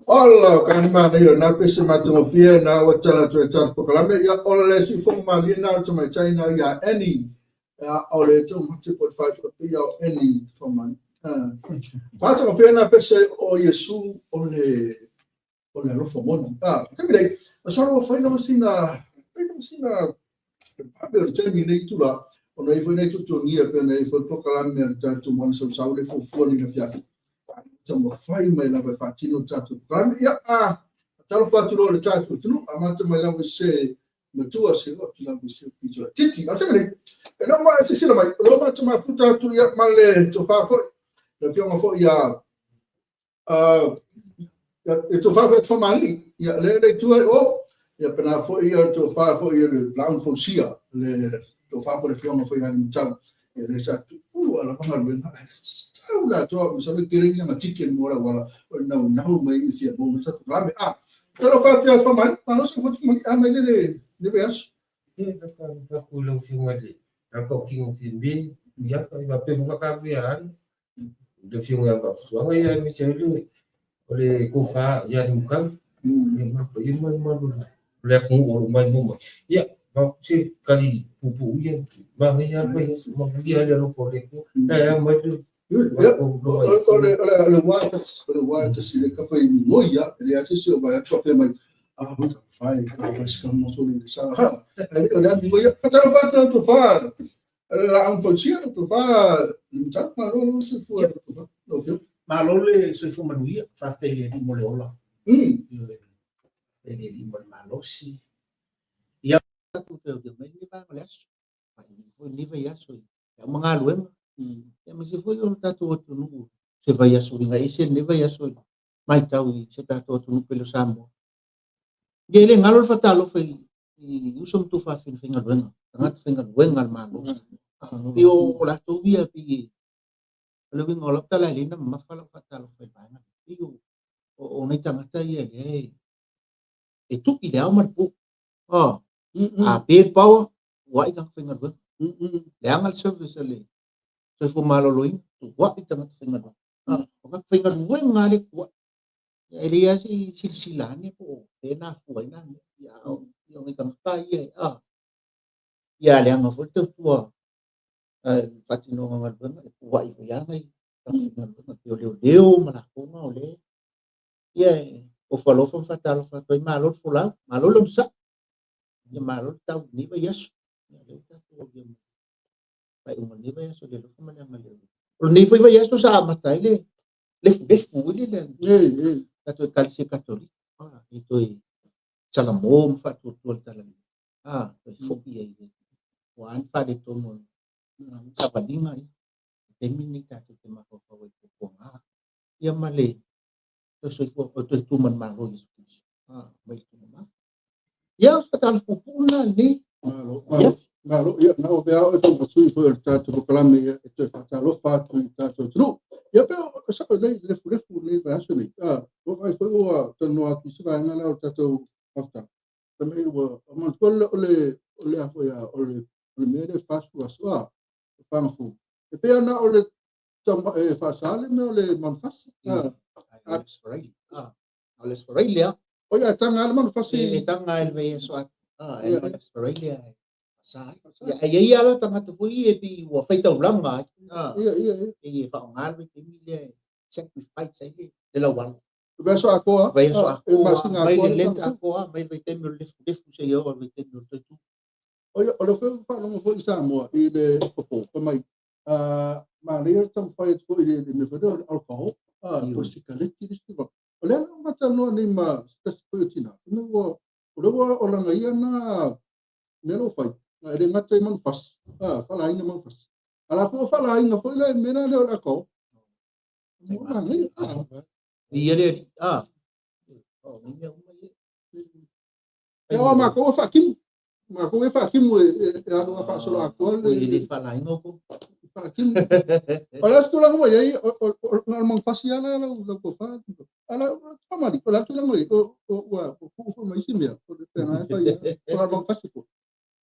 Ola, ka ni mana yo na pese matagofie na ua tala atu e tatou polokalame ia o le siufogo malie na o le tamaitai na ia Annie ia o le taumate po o le faaiuga o Annie Fomani. Matagofie na pese o Iesu o le o le alofa moni. Ah, taimi nei, masalo ua fai lava sina, fai lava sina vave o le taimi nei tula, ona i foi nei tuatuagia pe ona i foi polokalame a le tatou moana sausau le fuafua ni le afiafi. Taumafai mai lava e faatino le tatou polokalame. Ia, a talofa atu loa i le tatou atunuu, amata mai lava i se matua se oo atu lava i se pito laitiiti. A o le taimi nei, e le o ma silasila mai, o lo o matou mafuta atu ia ma le tofa foi, le afioga foi ia e tofa foi Atufamalii, ia le le itu ai o, ia pena foi ia tofa foi le Brown Fausia, le tofa foi le afioga foi ia Limatau, ia le sa tuua lava galuega, ae tau la toa, masalo e tele ni gatiti mo le auala, o le naunau mai i fia maua mai sa polokalame. A, talofa atu ia Atufamalii, malo se Atufamalii, a mai le le vaiaso. Ia, faafetai lau Afioga i le Rakau King of the Ia, faapea foi ka ia alu le afioga ia Vaafusuaga, ia aemaise ai o le tofa ia Limukau, ia ma le paia ma le mamalu o le atunuu o lo o maimoa mai. Ia, se tali puupuu ia, manaia lava le vaiaso, manuia le alofa o le Atua. Taeao mai le O le ua tasi le kafa i migoi ia, e leai se isi o vaai atu faapea mai, a ui ka fai, ka fai se ka moto le sa. Ha, o le a migoi ia. Fatalofa atu lau tofa, la ang fausia, lau tofa, limutau, malo lo soifua lau tofa. Lau afioga. Malo le soifua manuia, faafetai i le Alii mo le ola. Ioe, faafetai i le Alii mo le malosi. Ia, tatou toe aulia mai lenei vaega o le aso. Faaiuiu foi lenei vaiaso i au ma galuega. Aemaise foi o le tatou atunuu se vaiaso uiga ese lenei vaiaso i matau i se tatou atunuu pele o Samoa. Ia, e le galo le faatalofa i uso ma tuafafine faigaluega, tagata faigaluega a le Malo o Samoa. Pei o latou ia, pei o le uiga o lau tala e le na mamafa lau faatalofa i le vaega lea. Pei o nai tagata ia lea e tui le ao ma le po. A pe le power, tuai tagata faigaluega. Leaga le service a le soifua maloloina, tuai tagata faigaluega. O tagata faigaluega lava le tuai. E leai lava se i silasila ane po o fea na afua ai na mea. Ia, a o nai tagata ia, ia leaga foi le tautua le faatinoga o galuega, e tuai foi lava nai tagata faigaluega, pei o leoleo ma latou na o lea. Ia, e ofo alofa ma faatalofa atu ai, malo le folau, malo le onosai. Ia malo le tau i lenei vaiaso. Ia, lea ua tatou aulia mai faaiuga o lenei vaiaso i le alofa ma le agalelei. O lenei foi vaiaso sa amata ai le lefulefu foi lele a tatou Ekalesia Katoliko, e toe salamo ma faatuatua le talalelei, toe foi ai le ua a ni faaletonu o le savaliga ia. I le taimi lenei tatou te mafaufau ai i puapuaga, ia ma le toe soifua, o toe tu manumalo i Iesu Keriso, mai le tumama. Ia, o se faatalofa puupuu lena i lenei Malo, malo, malo. Ia, na o pea o e taumafai foi o le tatou polokalame ia, e toe faatalofa atu i tatou atunuu. Ia, pe o sao lelei le lefulefu lenei vaiaso nei. Ua vaai foi ua talanoa atu i se vaega lea o le tatou mafutaga. Fai mai ua manatua o le a foi o le mea lea 40 aso faga fou. E pei ona o le e faasa le mea o le manufasi. O le Sfaraile. O le Sfaraile lava. O ia, taga le manufasi. E taga i le vaiaso atu. E o le Sfaraile e sa ai. Ia, ai ai ala tagata foi e pei ua faitaulaga ai. Ia, ia, ia. E e faaaoga le vaitaimi lea e sacrifice ai le laualo. Vaiaso atoa. Vaiaso E atoa, masina mai atoa le le Lent taga. Atoa, mai le vaitaimi o le lefulefu seia oo i le vaitaimi o le toe tu. O ia, o le foi faalogo foi i Samoa i le popo, fai mai, manaia le taumafai atu foi i le mea foi lea o le alcohol, po o le sikareti le isi tulaga. O lea na matalanoa nei ma se tasi foi o tina, fai mai ua, o lea ua olaga ia na mea lo fai, e le gata i manufasi, faalaina manufasi. A la foi faalaina foi le mea lea o le alcohol. Ua manaia. Ia le alii. O ni mea uma ia. Ia, o matou e faakimu. Matou e faakimu e alu a faasolo atoa O i le le faalaina o kou. Faakimu. O le isi tulaga ua i ai, o na o le manufasi lava lau tofa. Ala, faamali, o le tulaga ua i ai, ua tuu foi ma isi mea, o le peaga e fai ai, o le manufasi foi.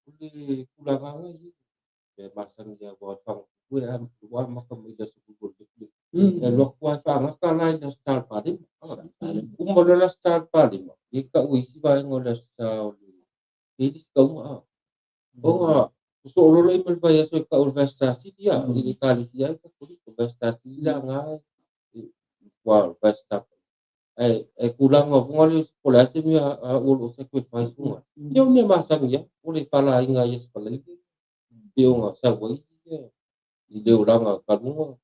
O le tulaga ia, e masani ia ua faga e ua amata mai le aso 2 o le e alu atu lava e faagata la i le Aso Sa o le Palema. Uma loa le Aso Sa o le Palema, ia tau e isi vaega o le Aso Sa o le e le isi tauga ona sosoo loa lea ma le vaiaso e tau o le Vaiaso Sasili i le Ekalesia ai Katoliko, Vaiaso Sasili la na ua o le Vaiaso Sa. Ae tulaga foi lea po o le a se mea o lo o sacrifice foi ia o mea masani lava o le faalaina i aso Faraile pe ona sau ai i le olaga talu ona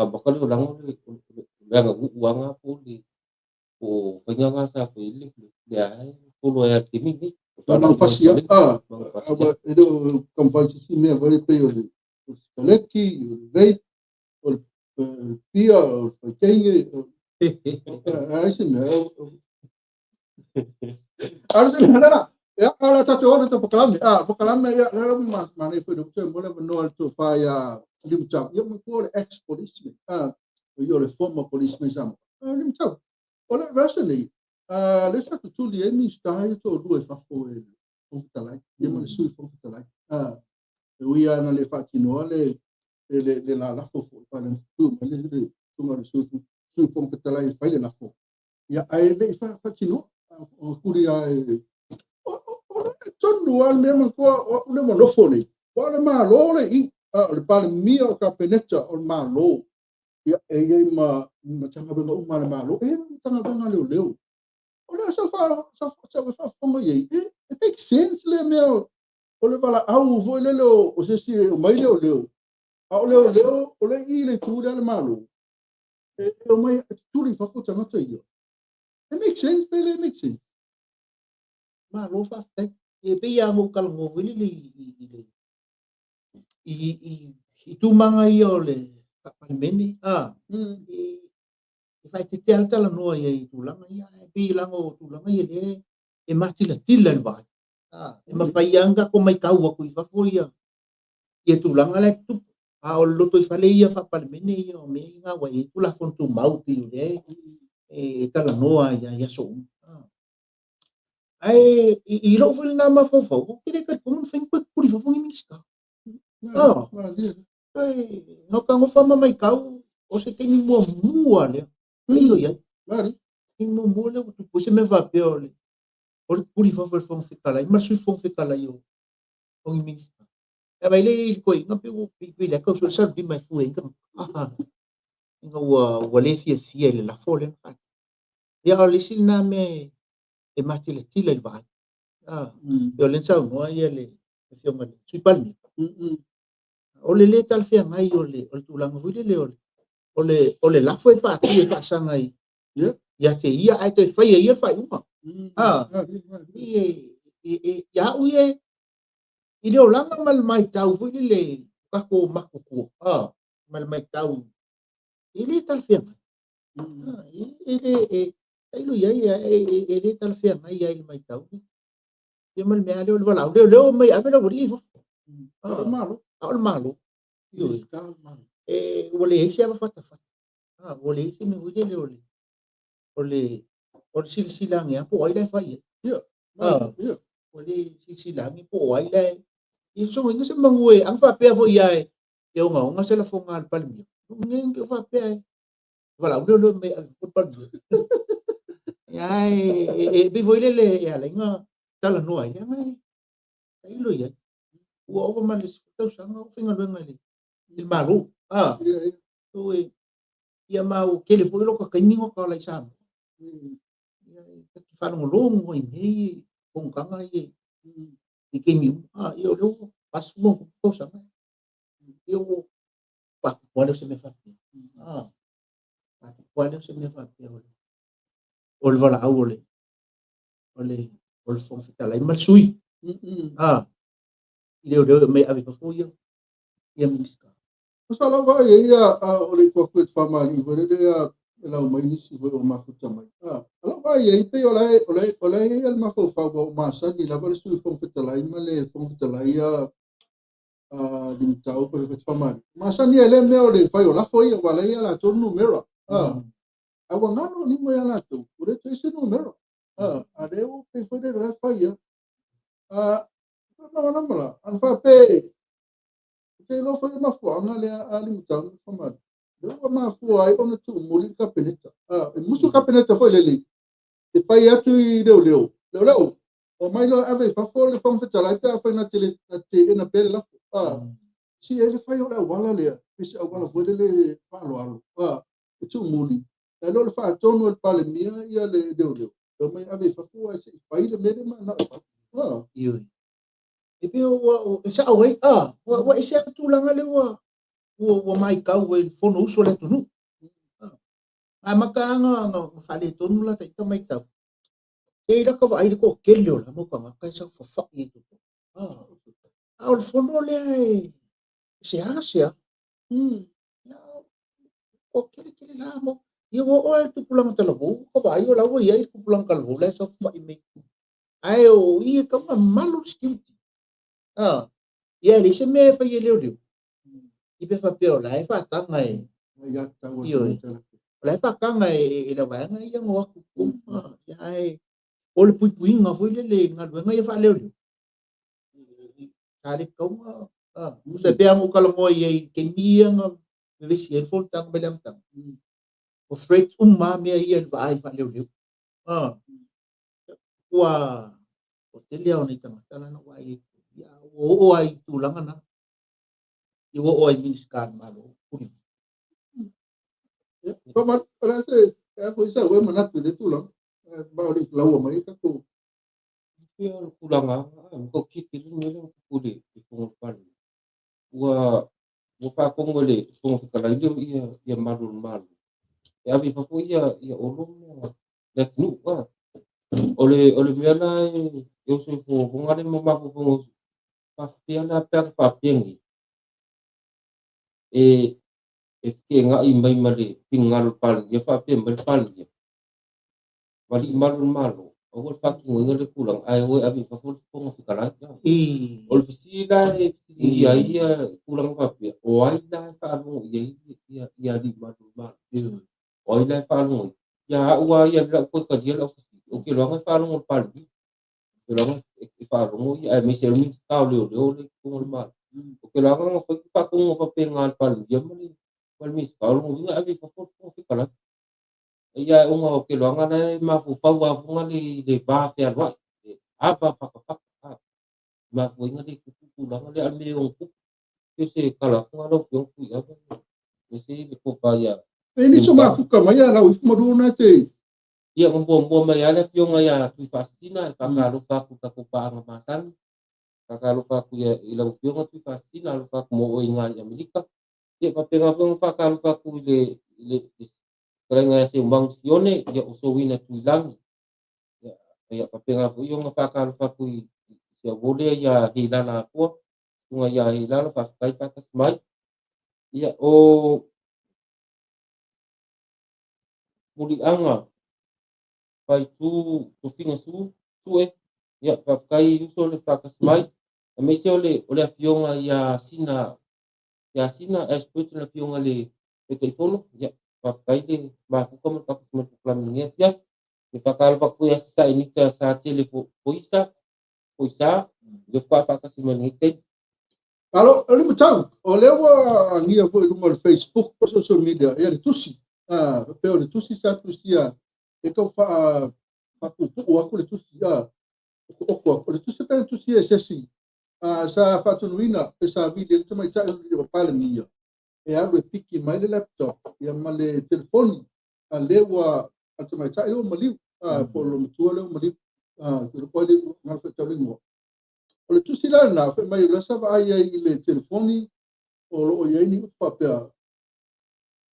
amata le olaga o le aganuu lava po o le po o faiga na sa fai ai le lea e polo ai le taimi lenei. O manufasi lava, aua e le o taumafai se isi mea foi pei o le sikareti, o le vape, o le pia, o le faiteine, ai se mea. Ara se mea la. Ia, ala tatou o le polokalame. Polokalame ia, la ma ma nei foi le mo le no le tofa ia Limutau. Ia ma ko le ex policeman. O ia o le former policeman Samoa. Limutau. O le version nei, le sa tutuli e Minista e toalua i fafo e Fofoga Fetalai, ia ma le Sui Fofoga Fetalai. E ui lava na le faatinoa le le lalafo foi pa le tu mai le tunga le Sui Sui Fofoga Fetalai e fai le lafo. Ia ae le i faatinoa o kuli a e o le tonu lava le mea manatua o au le ua nofo nei. Ua o le Malo le i, o le Palemia o Kapeneta o le Malo. Ia e i ai ma Matagaluega uma a le Malo, e i ai ma Matagaluega a Leoleo. O le a sau faafofoga i ai, e make sense le mea o le valaau foi lele o se isi e omai leoleo, a o leoleo o le i le itu lea a le Malo, e omai e tutuli i fafo tagata ia. E make sense pe le make sense? Malo faafetai. E pei lava ona ou talanoa foi lele i tumaga ia o le Palemene, e faaeteete lava le talanoa i ai i tulaga ia, ae pei leaga o tulaga ia lea e matilatila i le vaai. E mafai lava ona tatou matau atu i fafo ia tulaga la e tutupu. A o le lotoifale ia faa-Palemene ia o mea ia na ua i ai Tulafono Tumau pei o lea e talanoa ai i aso uma. Ae i lou foi lena mafaufau, ou te le talitonu na mafai ona toe tutuli i fafo ni Minisita. Toe ma matau o se taimi muamua lea. Tailo i ai. Taimi muamua lea ua tupu ai se mea faapea o le tutuli i fafo e le Fofoga Fetalai ma le Sui Fofoga Fetalai o ni Minisita. E vaai le i le toeaina pei lea tau sue le salulima e fue ai tagata. Ina ua le fiafia i le lafo lea na faatu. Ia o le isi lena mea e matilatila i le vaai. E o lea na saunoa ia le afioga i le Sui Palemia. O le le talafeagai o le tulaga foi lele o le lafo e faatu e faasaga ia te ia ae toe fai e ia le faaiuga. Ia au ia i le olaga ma le matau foi lele tatou matutua ma le matau e le talafeagai. E le tailo i ai e le talafeagai ai le matau. Ia ma le mea lea o le valaau leo mai ave le aualii i fafo. A o le Malo. Ua leai se ava fatafata. Ua leai se mea foi lele o le silasila ane po o ai la e fai ai. Ua le silasila ane po o ai la e... Ia soga se manu e ana faapea foi ia e ogaoga se lafoga a le Palemia. Nei o faapea e valaau leo mai ave fafo le Palemia. Ia e pei foi lele e ala ai na talanoa ai leaga e tailo i ai. Ua ova ma le 10 tausaga o faigaluega i le Malo. Ia ma ua tele foi lo ka taimi no ka ola i Samoa. Ia e faalogologo ai nei fonotaga ia i taimi uma. Ia o lea ua 40 tausaga. Ia ua faatupu lea o se mea faapea. Faatupu lea o se mea faapea o le valaau o le Fofoga Fetalai ma le sui. I leo mai ave fafo ia Minisita. O sa lau vaai ai ia o le atu e faamali foi lele ia lau mai nisi foi o mafuta mai. Lau vaai ai pei o la ia le mafaufau o masani lava le Sui Fofoga Fetalai ma le Fofoga Fetalai ia limitau pe faamali. Masani e le mea o le fai o lafo ia wala ia la tonu numera. A ua ngalo ni mo ia la tu. O le toe se numera. A le o pe foi le la fai ia. Ma na mala an fa pe te lo foi mafuanga le a limitau faamali. Le ua mafua ai ona tuumuli le Kapeneta. E musu Kapeneta foi lele. E fai atu i leoleo. Leoleo. O mai loa ave i fafo le Fofoga Fetalai pe afai na te na pe le lafo. Si e le fai o le auala lea. Pe se auala foi lele faaloalo. E tuumuli. E lo le faatonu e le Palemia ia le leoleo. O mai ave i fafo ai se i fai le mele ma na. Ioi. E pe ua e sao ai. Ua ese a tulaga le ua ua maitau e le Fonousu o le atunuu. A makaanga na faaletonu la taita maitau. E ila ka vaai le toatele o la mau tagata e saofafai i totonu. A o le fono lea e sea. Ia o kele kele la mau. Ia ua oo le tupulaga talavou, ka vaai o la ua i ai le tupulaga talavou la e saofafai mai. Ae o i e tau na malu le security. Ia e leai se mea e fai e leoleo. I pe faapea o la e faataga e o la e faataga e le vaega ia no atu. Ia ae o le puipuiga foi lele i galuega ia faaleoleo. Sa le tatau Tusa e pei lava ona ou talanoa i ai i taimi ia na vevesi ai le fonotaga mai le amataga, o threats uma lava mea ia i le vaai faaleoleo. Ua toatele lava o nai tagata la na ou vaai ai, ua oo lava i tulaga na, ua oo lava i Minisita o le Malo. O le a se foi sau e manatu i le tulaga ma o le laua mai tatou. Ia, o le tulaga ko kiti le mea lea o le Fofoga Fetalai. Ua faatonu e le Fofoga Fetalai lea ia malu o le Malo e ave i fafo ia Olo ma le atunuu. O le mea la e oso i fofoga le ma mafaufauga faapea la pe a faapea nei e feteenai mai ma le finagalo o le Palemia, faapea mai le Palemia, malii malu o le Malo, aua le faatinoina le tulaga, ae o e ave i fafo le Fofoga Fetalai. O le fesili la e fesiligia ai ia tulaga faapea, o ai la e faalogo i ai ia alii malu o le Malo? O ai la e faalogo i ai? Ia au lava ia lau toe talia lau fesili, ou te iloaina e faalogo i le Palemia. Ou te iloaina e faalogo ia, aemaise o le Minisita o Leoleo lea i totonu o le Malo. Ou te iloaina na fai faatonuga faapena a le Palemia ma le Minisita, o lona uiga e ave i fafo le Fofoga Fetalai. Ia ona o te iloaina la e mafaufau lava foi le i le va fealoai, le ava fatafata. Mafuaiga le tupu tulaga lea, a o le mea e ono tupu. E se tala atu lau Afioga Tuiava, e se le tofa ia. E le so mafuka mai a lau ifo malua na te. Ia, na muamua mai lava le afioga ia Tuifaasisina, e faatalofa atu i tatou paaga masani. Faatalofa atu i lau Afioga Tuifaasisina, alofa atu mo oe i i Amerika. Ia, faapena foi ona faatalofa atu i le fetalaiga ia Seumagu Sione, ia o Souina Tuilagi. Ia, faapena foi ona faatalofa atu i si auo lea ia Heilala Afoa, susuga ia Heilala, faafetai faatasi mai. Ia, o muliaga Paitu Tofiga Sue, ia, faafetai uso le faatasi mai. Aemaise o le afioga ia Sina, ia Sina Ashburton, le afioga le Taitaifono, ia, faafetai le mafuta ma le faatasi mai polokalame i lenei afiafi. Ia, faatalofa atu foi ia Sasaenita Satele Foisa, Foisa, ia faatoa faatasi mai lenei taimi. Alo, o le matau, o lea ua agia foi i luma o le Facebook po o social media, ia le tusi. Pe o le tusi sa tusia, e tau faapuupuu atu le tusi, o le tusi pe tusi e sesi, sa faatonuina pe sa vili e le tamaitai o le Palemia, e alu e piki mai le laptop, ia ma le telefoni, a lea ua a le tamaitai lea ua maliu, po o le matua lea ua maliu, te loko ai le ngalo faitau le igoa. O le tusi la lena, fai mai o la sa vaai ai i le telefoni, o loo i ai ni upu faapea,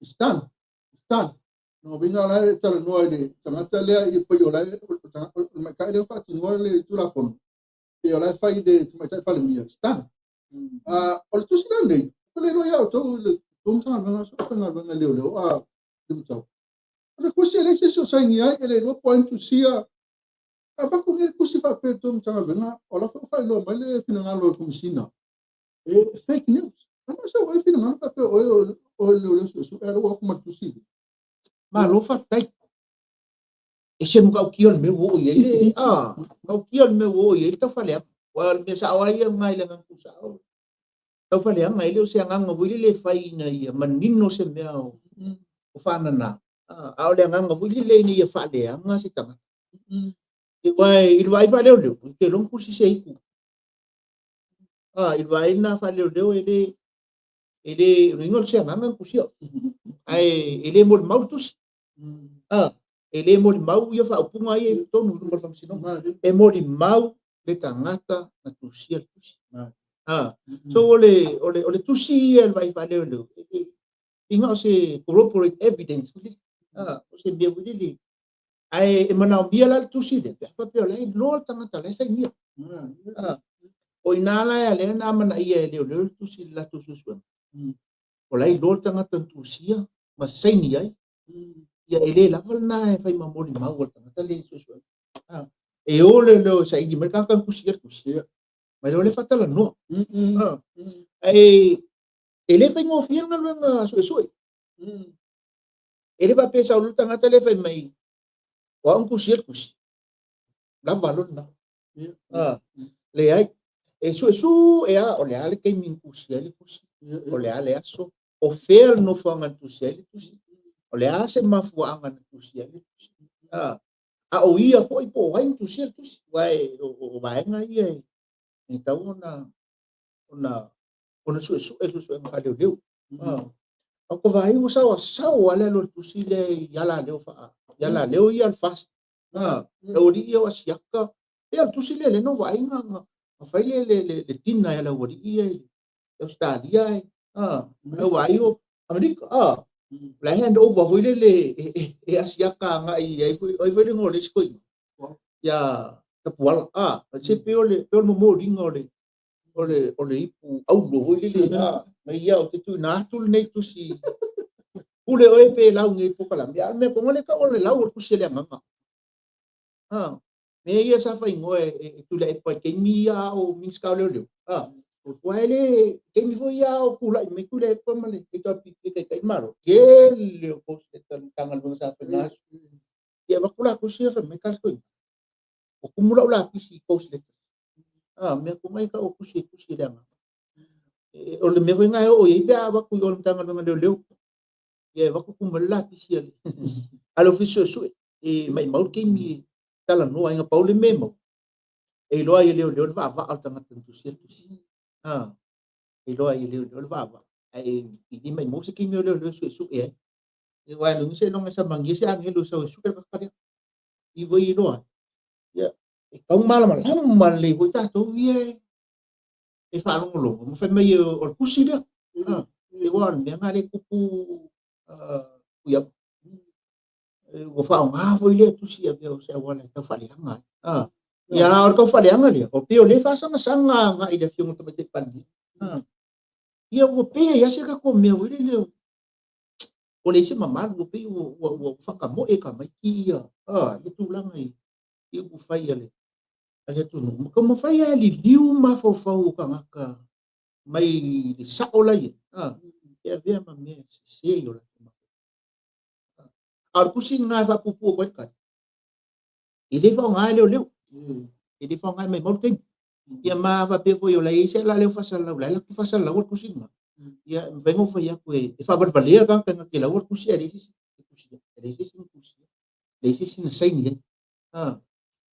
it's done, it's done. No winga la e talanoa i le tagata lea i pei o la e o le tamaitai lea faatinoa le Tulafono, pei o la e fai i le tamaitai Palemia, it's done. O le tusi la lenei, o le iloa ia outou i le tou Matagaluega faigaluega leoleo a le matau. O le tusi e leai se isi o saini ai, e le iloa po o ai na tusia. Avatu nei le tusi faapea i le tou Matagaluega, o la foi ua faailoa mai le finagalo o le Komesina, e fake news. Ana sa ai finagalo faapea oe o le leoleo suesue, a ua atu ma le tusi. Malo faafetai. E se matautia o le mea ua oo i ai le matautia o le mea ua oo i ai le taufaleaga. Aua o le mea sao lava ia lena i le agaga tuusao. Taufaleaga e le o se agaga foi lele e fai ina ia manino se mea o faanana. A o le agaga foi lele ina ia faaleaga se tagata. Aua i le vaai faaleoleo, ou te iloa na tusi se itu. I le vaai lena faaleoleo e le uiga o se agaga na tusia. Ae e le molimau le tusi. E le molimau ia faaupuga ia i totonu i luma o le faamasinoga. E molimau le tagata na tusia le tusi. So o le tusi ia le vaai faaleoleo, ina o se corroborate evidence, o se mea foi lele. Ae e manaomia la le tusi lea, pe a faapea o la e iloa le tagata la e sainia. O ina la e alea na amanaia e leoleo le tusi i le latou suesuega. O la e iloa le tagata na tusia ma saini ai. Ia e le lava lena e fai ma molimau a le tagata le suesuega. E o le leo e saini mai le tagata na tusia le tusi. Mai leo le faatalanoa. Ae e le faigofie le galuega suesue. E le faapea sau le tagata le fai mai o au na tusia le tusi. Lava loa lena. Leai. E suesue lava o le a le taimi na tusia ai le tusi, o le a le aso, o fea le nofoaga na tusia ai le tusi, o le a se mafuaaga na tusia ai le tusi. A, a o ia foi po o ai na tusia le tusi, aua o vaega ia e tatau ona suesue suesuega faaleoleo. A, o ka vaai ua saoasao lava le alu a le tusi lea i alaleo i alaleo ia a le FAST. A, le aualii ia o Asiata, e o le tusi lea lea na ou vaai na fai le dinner e le aualii ia i Ausetalia e, a, na ou vaai o Amerika, a, o la e hand over foi lele e Asiata agai i ai foi, o ai foi le igoa o le isi toeaina, ia Tapuala, a, se pei o le momoliga o le ipu auro foi lele, a, mai ia ou te tuuina atu lenei tusi, pule oe pe lau nei polokalame, a o le mea tonu lea e tau o le lau o le tusi a le agaga. A, mea ia sa faaigoa e Tuilaepa i le taimi ia a o Minisita o Leoleo. A, aua e le taimi foi ia a o tulai mai Tuilaepa ma le HRPP e taitai le Malo, tele o post letter a le Matagaluega sa faina aso. Ia avatu la tusi ia fai mai tala toeaina. O tumu lau lapisi i post letter. A, mea tonu e tau o tusi e tusi e le agaga. O le mea foi lena e oo i ai pe a avatu i o le Matagaluega o Leoleo. Ia e avatu tumu ai le lapisi a le Ofisa Suesue e maumau le taimi e talanoa ai, na pau le mea e maua. E iloa ai e leoleo le vaavaa o le tagata na tusia le tusi. A, e iloa ai e leoleo le vaavaa. Ae e le maumau se taimi o leoleo e suesue ai. Aua e noni seiloga e samagia se agelu e sau e sue le tagata lea. I foi iloa ai. Ia, e tau malamalama lelei foi tatou ia e faalogologo ma fai mai o le tusi lea. A, aua o le mea lena lea e tupu Tuiama. Ua faaaoga foi lea tusi avea o se auala e tau faaleaga ai. A, ia o le tau faaleaga lea, o pei o lea e faasagasagaagai i le Afioga i le Tamaitai Palemia. A, ia ua pei ai lava se tatou mea foi lele ua leai se mamalu, ua pei ua faatamoe tamaiti ia, a, ia tulaga i upufai a le atunuu. Ma taumafai lava e liliu mafaufau o tagata mai le sao la ia, a, e avea ma mea e sese i o latou mafaufau. A o le tusi lena e faapuupuu atu ai le tali, e le faaaoga e leoleo, e le faaaoga e maumau le taimi. Ia ma faapea foi o la e i ai se alaleo faasalalau, la e latou faasalalau le tusi lena. Ia e mafai ona ou fai atu e faavalevalea le tagata na te laua le tusi ae leai se isi e tusia, e leai se isi na tusia, leai se isi na saini ai. A,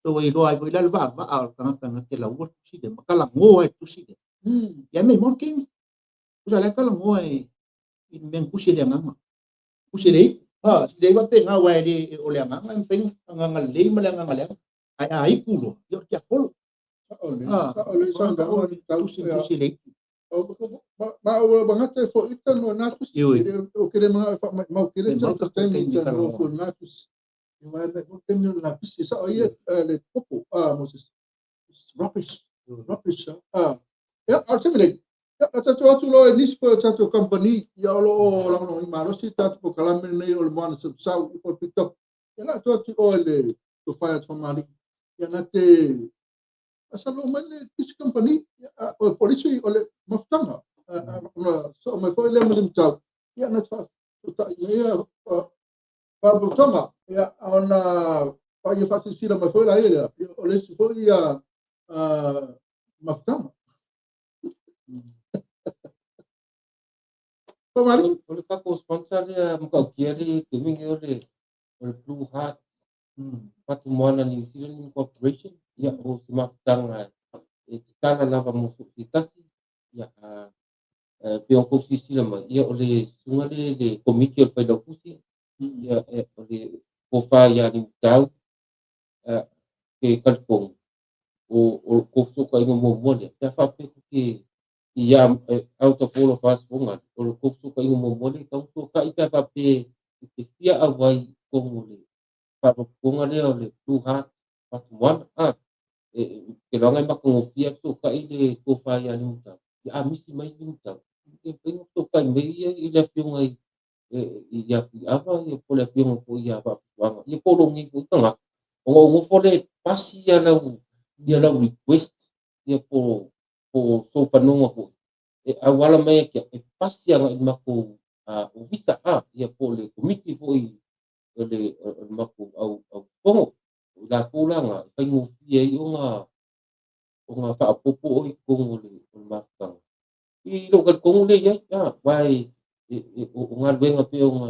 so e iloa ai foi la le vaavaa o le tagata na te laua le tusi lea, ma talanoa ai le tusi lea. Ia maumau le taimi. Tusa la e talanoa i le mea na tusi e le agaga. Tusi e le ipu. A, si leai faapena aua e le o le agaga e mafai ona agaga lelei ma le agaga leaga. Ae a ipu loa, ia o le tiapolo. A, tusi tusi e le ipu. Ma o bagata e fo ita no na tusi. Ioe. O kele mga fa mau kele Mau ta tatou taimi taimi ta no talanoa. fo na tusi. E vai me mo taimi o la pisi sa o ia le popo a Moses. It's rubbish. Rubbish. Ah. Ya, a se mele. Ya, a tatou atu loa e nisi foi o tatou company ia o lo o lagolago i malosi tatou polokalame nei o le Moana Sausau i po TikTok. Ia la atu atu o le to fai atu mali. Ia na te asalo mai le isi company o polisi o le mafutaga. Ona so mai foi le ma le matau. Ia na fa ta ia faalapotopotoga ia ona fa ia faasilasila mai foi la ia o le isi foi ia mafutaga. Famali. O le tatou sponsor lea matautia le taimi o le Blue Heart Fatumoana New Zealand Corporation. Ia o se mafutaga e tatala lava mo so o se tasi. Ia pe o kou silasila mai, ia o le susuga le le komiti o le failautusi, ia o le tofa ia Limutau ke talitonu o kou fesootaiga muamua lea pe a faapea tou te ia out of all of us foga o le kou fesootaiga muamua lea e tatau ona fesootai pe a faapea e te fia auai i totonu o le faalapotopotoga lea o le Blue Heart Fatumoana. A ke loaga e matagofie fesootai le tofa ia Limutau. Ia a misi mai Limutau, e mafai ona fesootai mai ia i le afioga i ia Fuiava ia po o le afioga foi ia Faafitoaga ia po o lou nei foi tagata ona ou nofo lea e pasi ia lau request ia po sou fanoga foi e auala mai ia te au e pasi agai i le matou ofisa a ia po o le komiti foi o le matou au fono o i latou la na e faigofie ai ona ona faaopoopo oe i totonu o le mafutaga. I lou talitonu lea i ai, aua o galuega pei ona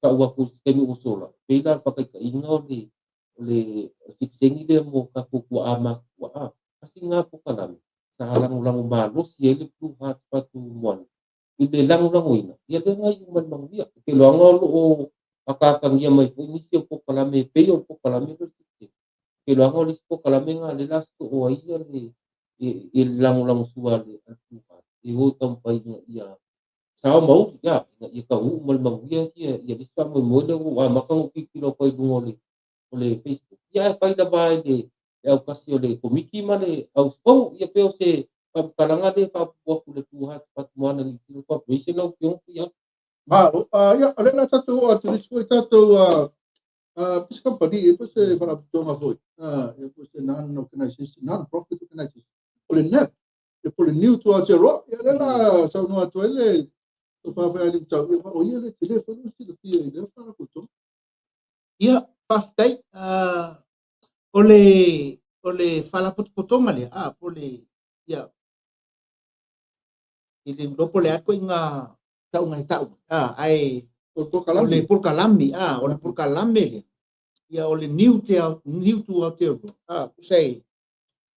tau atu i se taimi ua sola, e pei la o le faataitaiga o le sitiseni lea mo tatou tuaa matutua. Tasi lena polokalame sa lagolago malosi ai le Blue Heart Fatumua i le lagolagoina, ia lea na iu mai i le manuia. Ou te iloaina o lo o ataatagia mai foi nisi o polokalame e pei o le polokalame lea o le sitiseni. Ou te iloaina o le isi polokalame lena o lea o le a sosoo ai le lagolagosua a le Blue Heart e o e taumafai ina ia sao ma uli, ina ia taunuu ma le manuia le isi faamoemoe lea ua ou amata ona ou tilotilo atu ai i luga o le Facebook. Ia ae fai lava e le autasi o le Komiti ma le auusufono. Ia pei o se faamatalaga lea e faaopoopo atu i le Blue Heart Fatumoana New Zealand Corporation lau Afioga Tuiaana. Malo. Ia, o lea o le a tatou oo atu i le isi foi tatou po o se kamupani ia po o se faalapotopotoga foi, ia po o se non-organization, non-profit organization, o le NAP, ia po o le Niu to Aotearoa. Ia, o lea o le a saunoa atu ai le Tofa Fealii-Tau, ia, o ia le tele foi lona silafia i lea faalapotopotoga. Ia, faafetai. O le faalapotopotoga lea, po o le, ia, i le iloa po o le a ituaiga tauga e tau, ae O le o polokalame. Le polokalame, o le polokalame lea, ia o le Niu to Aotearoa, tusa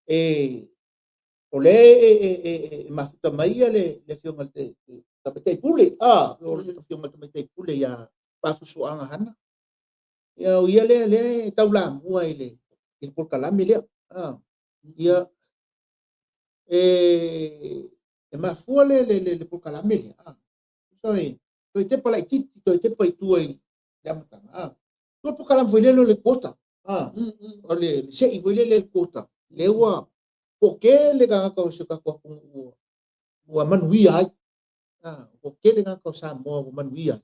e o lea e mafuta mai ia le afioga i le Tamaitai Pule, o le afioga i le Tamaitai Pule ia Vaafusuaga Hana. Ia, o ia lea e taulamua i le polokalame lea. Ia, e mafua le polokalame lea. Tusa e toe tepa laitiiti, toe tepa i tua i le amataga. Tua polokalame foi lele o le quota. O le sei foi lele le quota. Lea ua toatele tagata o si o tatou atunuu ua manuia ai. Toatele tagata o Samoa ua manuia ai.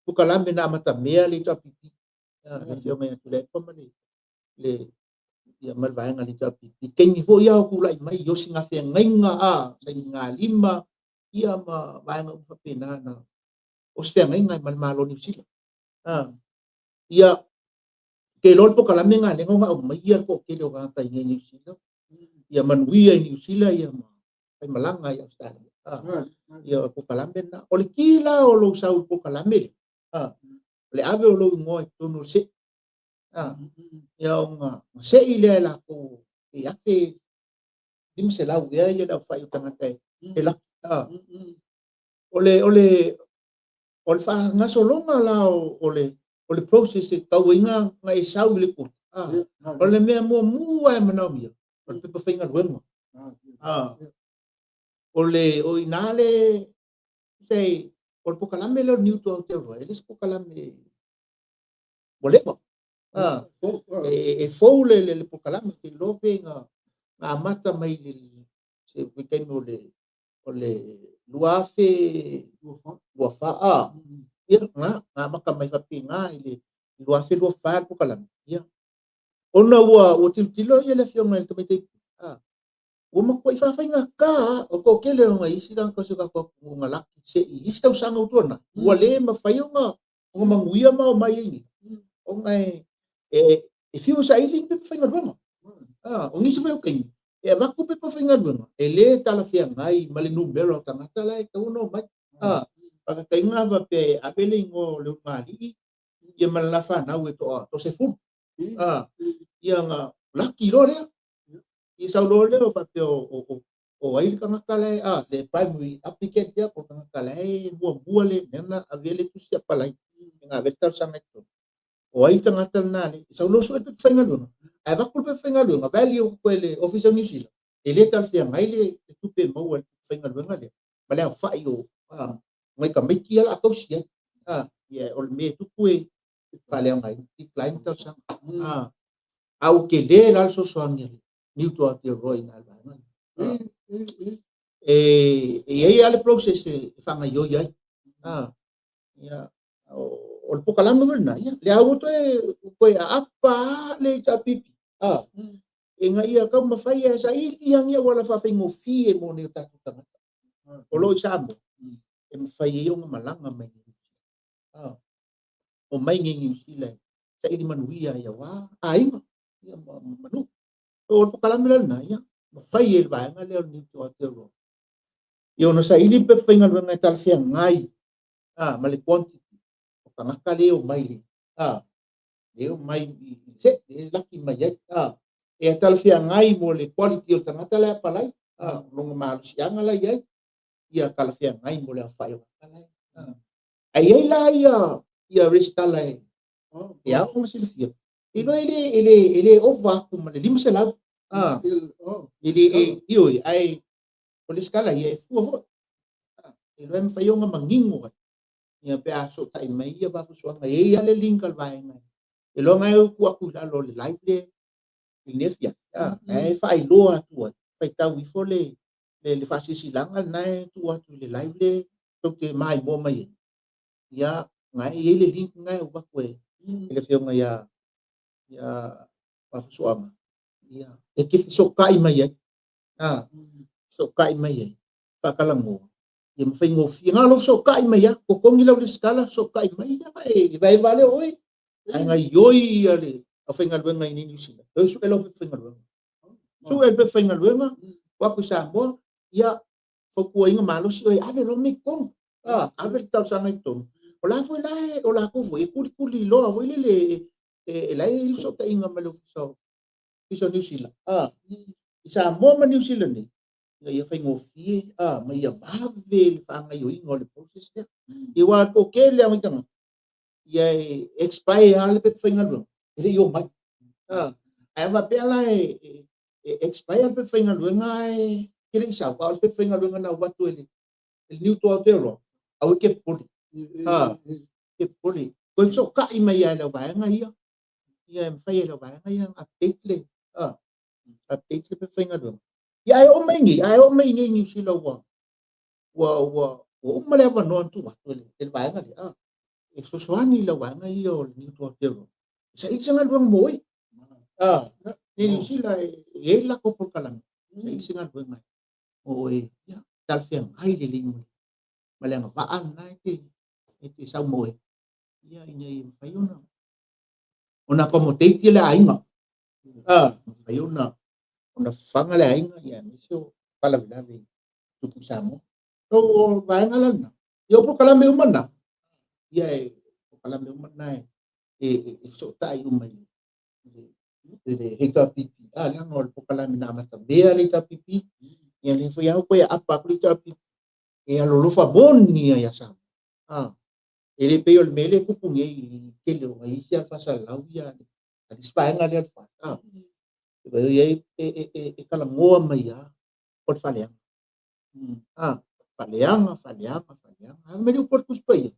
Polokalame na amatamea le HRPP. Le afioga ia Tuilaepa ma le ia ma le vaega le HRPP. Taimi foi ia o tulai mai i osi gafeagaiga sainigalima ia ma vaega uma faapena na osi feagaiga ma le Malo o Niu Sila. Ia, ke iloa le polokalame lena lea na aumai ia le toatele o tagata i Niu Sila. Ia manuia i Niu Sila ia ma faimalaga i Australia. Ia o le polokalame lena. O le ki la o lou sau i le polokalame lea. O le ave o lou igoa i totonu o le sei. Ia ona sei lea e latou e 1500 ea ia le aufai o tagata e laki. O le faagasologa la o le process e tau ai na e sau i le quota. O le mea muamua e manaomia, o le pepa faigaluega. O le o ina le se o le polokalame lea o le Niu to Aotearoa, e le se polokalame ua leva. E fou le polokalame, te iloa pe na amata mai le se taimi o le 2024. Ia, na amata mai faapena i le 2024 le polokalame. Ia, ona ua tilotilo ia le afioga i le Tamaitai, ua matuai faafaigata o toatele o nai isi tagata o si o tatou atunuu na laki sei i isi tausaga ua tuanai, ua le mafai ona manuia ma omai ai nei, ona e fiu e saili ni pepa faigaluega. O nisi foi o taimi, e avatu pepa faigaluega, e le talafeagai ma le numera o tagata la e tatau ona omai. Faataitaiga faapea e ave le igoa o le ulugalii ia ma le la fanau e toa 10. Ia na laki loa lea. Ia sau loa lea o faapea o ai le tagata la le primary applicant ia po o le tagata la e muamua le mea na avea le tusi apalai na ave le talosaga i totonu. O ai le tagata lena le sau loa sue le pepa faigaluega. Ae avatu le pepa faigaluega, value atu e le Ofisa o Niu Sila, e le talafeagai le tupe e maua i le pepa faigaluega lea ma le aofai o nai tamaiti ia o le a tausi ai. Ia, o le mea e tupu e faaleaogaina, decline talosaga. A ua tele la le fesoasoani a le Niu to Aotearoa i na vaega lea. E i ai lava le process e faagaioi ai. Ia, o le polokalame foi lena, ia, lea ua toe aapa le HRPP. Ina ia taumafai e saili lava ni auala faafaigofie mo nei o tatou tagata o lo o i Samoa, e mafai ai ona malaga mai o mai nei Niu Sila e saili manuia ai aua aiga ia ma nuu. O le polokalame la lena, ia. mafai e le vaega lea o le Niu Aotearoa ia ona saili le pepa faigaluega e talafeagai ma le quantity o tagata le o mai le le o mai se le laki mai ai e talafeagai mo le quality o le tagata le apalai longa malosiaga la i ai ia talafeagai mo le aofai o tagata la ai ai la ia resitala e ao ona silafia iloa e le ova atu ma le 500 e le ioe ae o le sikala ia e fua foi iloa e mafai ona manino ai ia pe a sootai mai ia Vaafusuaga e i ai le link a le vaega e loga e tu atu i lalo o le live le i lenei afiafi e faailoa atu ai faitau ifo le faasilasilaga lena e tuu atu i le live le tou te maimoa mai ai ia na e i ai le link na e uu atu e le afioga ia Vaafusuaga ia e te fesootai mai ai fesootai mai ai faatalanoa ia ma faigofie na o lou fesootai mai a totogi lau lesitala fesootai mai ia e vaeva lea oe ae gaioi ia le aufaigaluega i Niu Sila e sue lau pepa faigaluega sue le pepa faigaluega o atu i Samoa ia fautuaina malosi oe ave loa mea i totonu ave le talosaga i totonu o la foi la o latou foi e kulikuli loa foi lele e la e i ai le fesootaiga ma le ofisa o Niu Sila i Samoa ma Niu Sila nei ina ia faigofie ma ia vave le faagaoioiga o le process lea. Ia aua toatele lava o tagata ia e expire lava le pepa faigaluega e le i omai. Ae a faapea la e expire le pepa faigaluega ae e le i sau, a o le pepa faigaluega na avatu e le Niu Aotearoa, aua e te popole. Te popole. Toe fesootai mai lava e le vaega ia, ia e mafai e le vaega ia ona update le pepa faigaluega. Ia ae oo mai nei, ae oo mai nei i Niu Sila ua uma le avanoa na tuu atu e le vaega lea. E fesoasoani i le vaega ia o le Niu Aotearoa. Saili se galuega mo oe. Nei Niu Sila e i ai le latou polokalame. Saili se galuega mo oe. Ia, talafeagai lelei ma le agavaa lena e te sau mo oe. Ia ina ia mafai ona accommodate le aiga. Mafai ona fafaga le aiga ia aemaise o faalavelave tupu i Samoa. So, o vaega la lena. Ia o polokalame uma na. Ia e polokalame uma na e fesootai uma i le HRPP. Leaga o le polokalame na amata mea le HRPP. Ia lea foi au koe apa atu le HRPP. E alolofa moni ia Samoa. E le pei o le mea lea e tupu nei i tele o isi ala faasalalau ia a le isi vaega lea o le FAST. E ai e talanoa mai lava o le faaleaga. Faaleaga, faaleaga, faaleaga. A mea le upu o le Tusi Paia,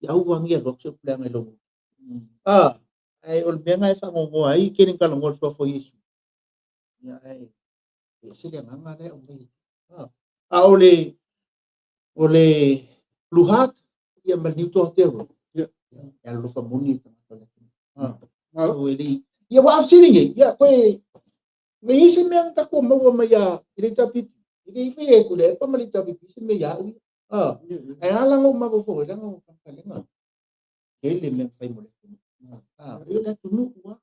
ia aua ne i alu atu se upu leaga i lou. Ae o le mea na e faanoanoa ai tele na talanoa i le suafa o Iesu. Ia ae e ese le agaga lea e aumai. A o le Blue Heart ia ma le Niu Aotearoa. E alolofa moni i tagata o le atunuu. So, e le ia ua afesili nei, ia koe nei i se mea na tatou maua mai ia i le HRPP. E le i fai e Tuilaepa ma le HRPP se mea ia au ia. Ae ala ona ou mafaufau ai leaga o tagata lega tele mea fai mo le atunuu. O le atunuu a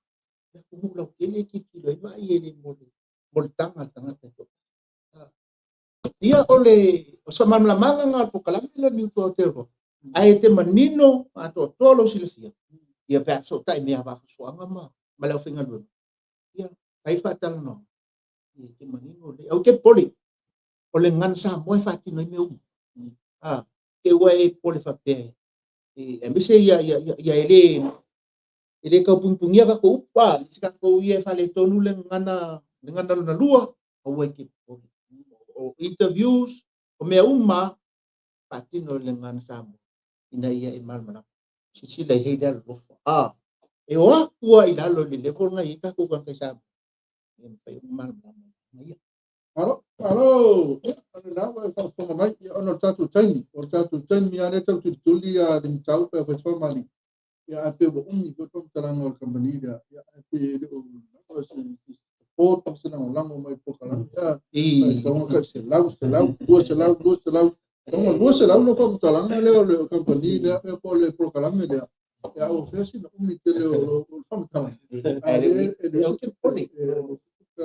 le atunuu lautele e tilotilo ai vaai e le mo le taga a le tagata e toatasi. Ia o se faamalamalamaga lena o le polokalame lea o le Niu Aotearoa. Ae te manino atoatoa lou silafia ia pe a fesootai mai ia Vaafusuaga ma le aufaigaluega. Ia fai le faatalanoaga. Ia te manino lelei. Aua te popole. O le gagana Samoa e faatino ai mea uma. Te ua e popole faapea aemaise ia e le tau punipunia tatou upu isi tatou ia e faaletonu le gagana le gagana lona lua aua e te popole. O interviews o mea uma faatino i le gagana Samoa ina ia e malamalama. Silasila i ai le alolofa. E o atu lava i lalo i le level na i ai tatou tagata i Samoa. Ia mafai ona malamalama ia. Malo, malo, ia, o lena ua e faafofoga mai, ia, ona o le tatou taimi, o le tatou taimi lava lea tau tulituli ia le mataupu e fai mali. Ia, ae pe ua umi foi le faamatalaga o le kamupani lea, ia, ae pe le o lava se support ma se lagolago mai polokalame. Ia, taoga kai 100, 100, 200, 200, taoga 200 le faamatalaga lea o le kamupani lea, ia, po o le polokalame lea. Ia, ua fea sina umi tele o le faamatalaga. Ae le E te popole. E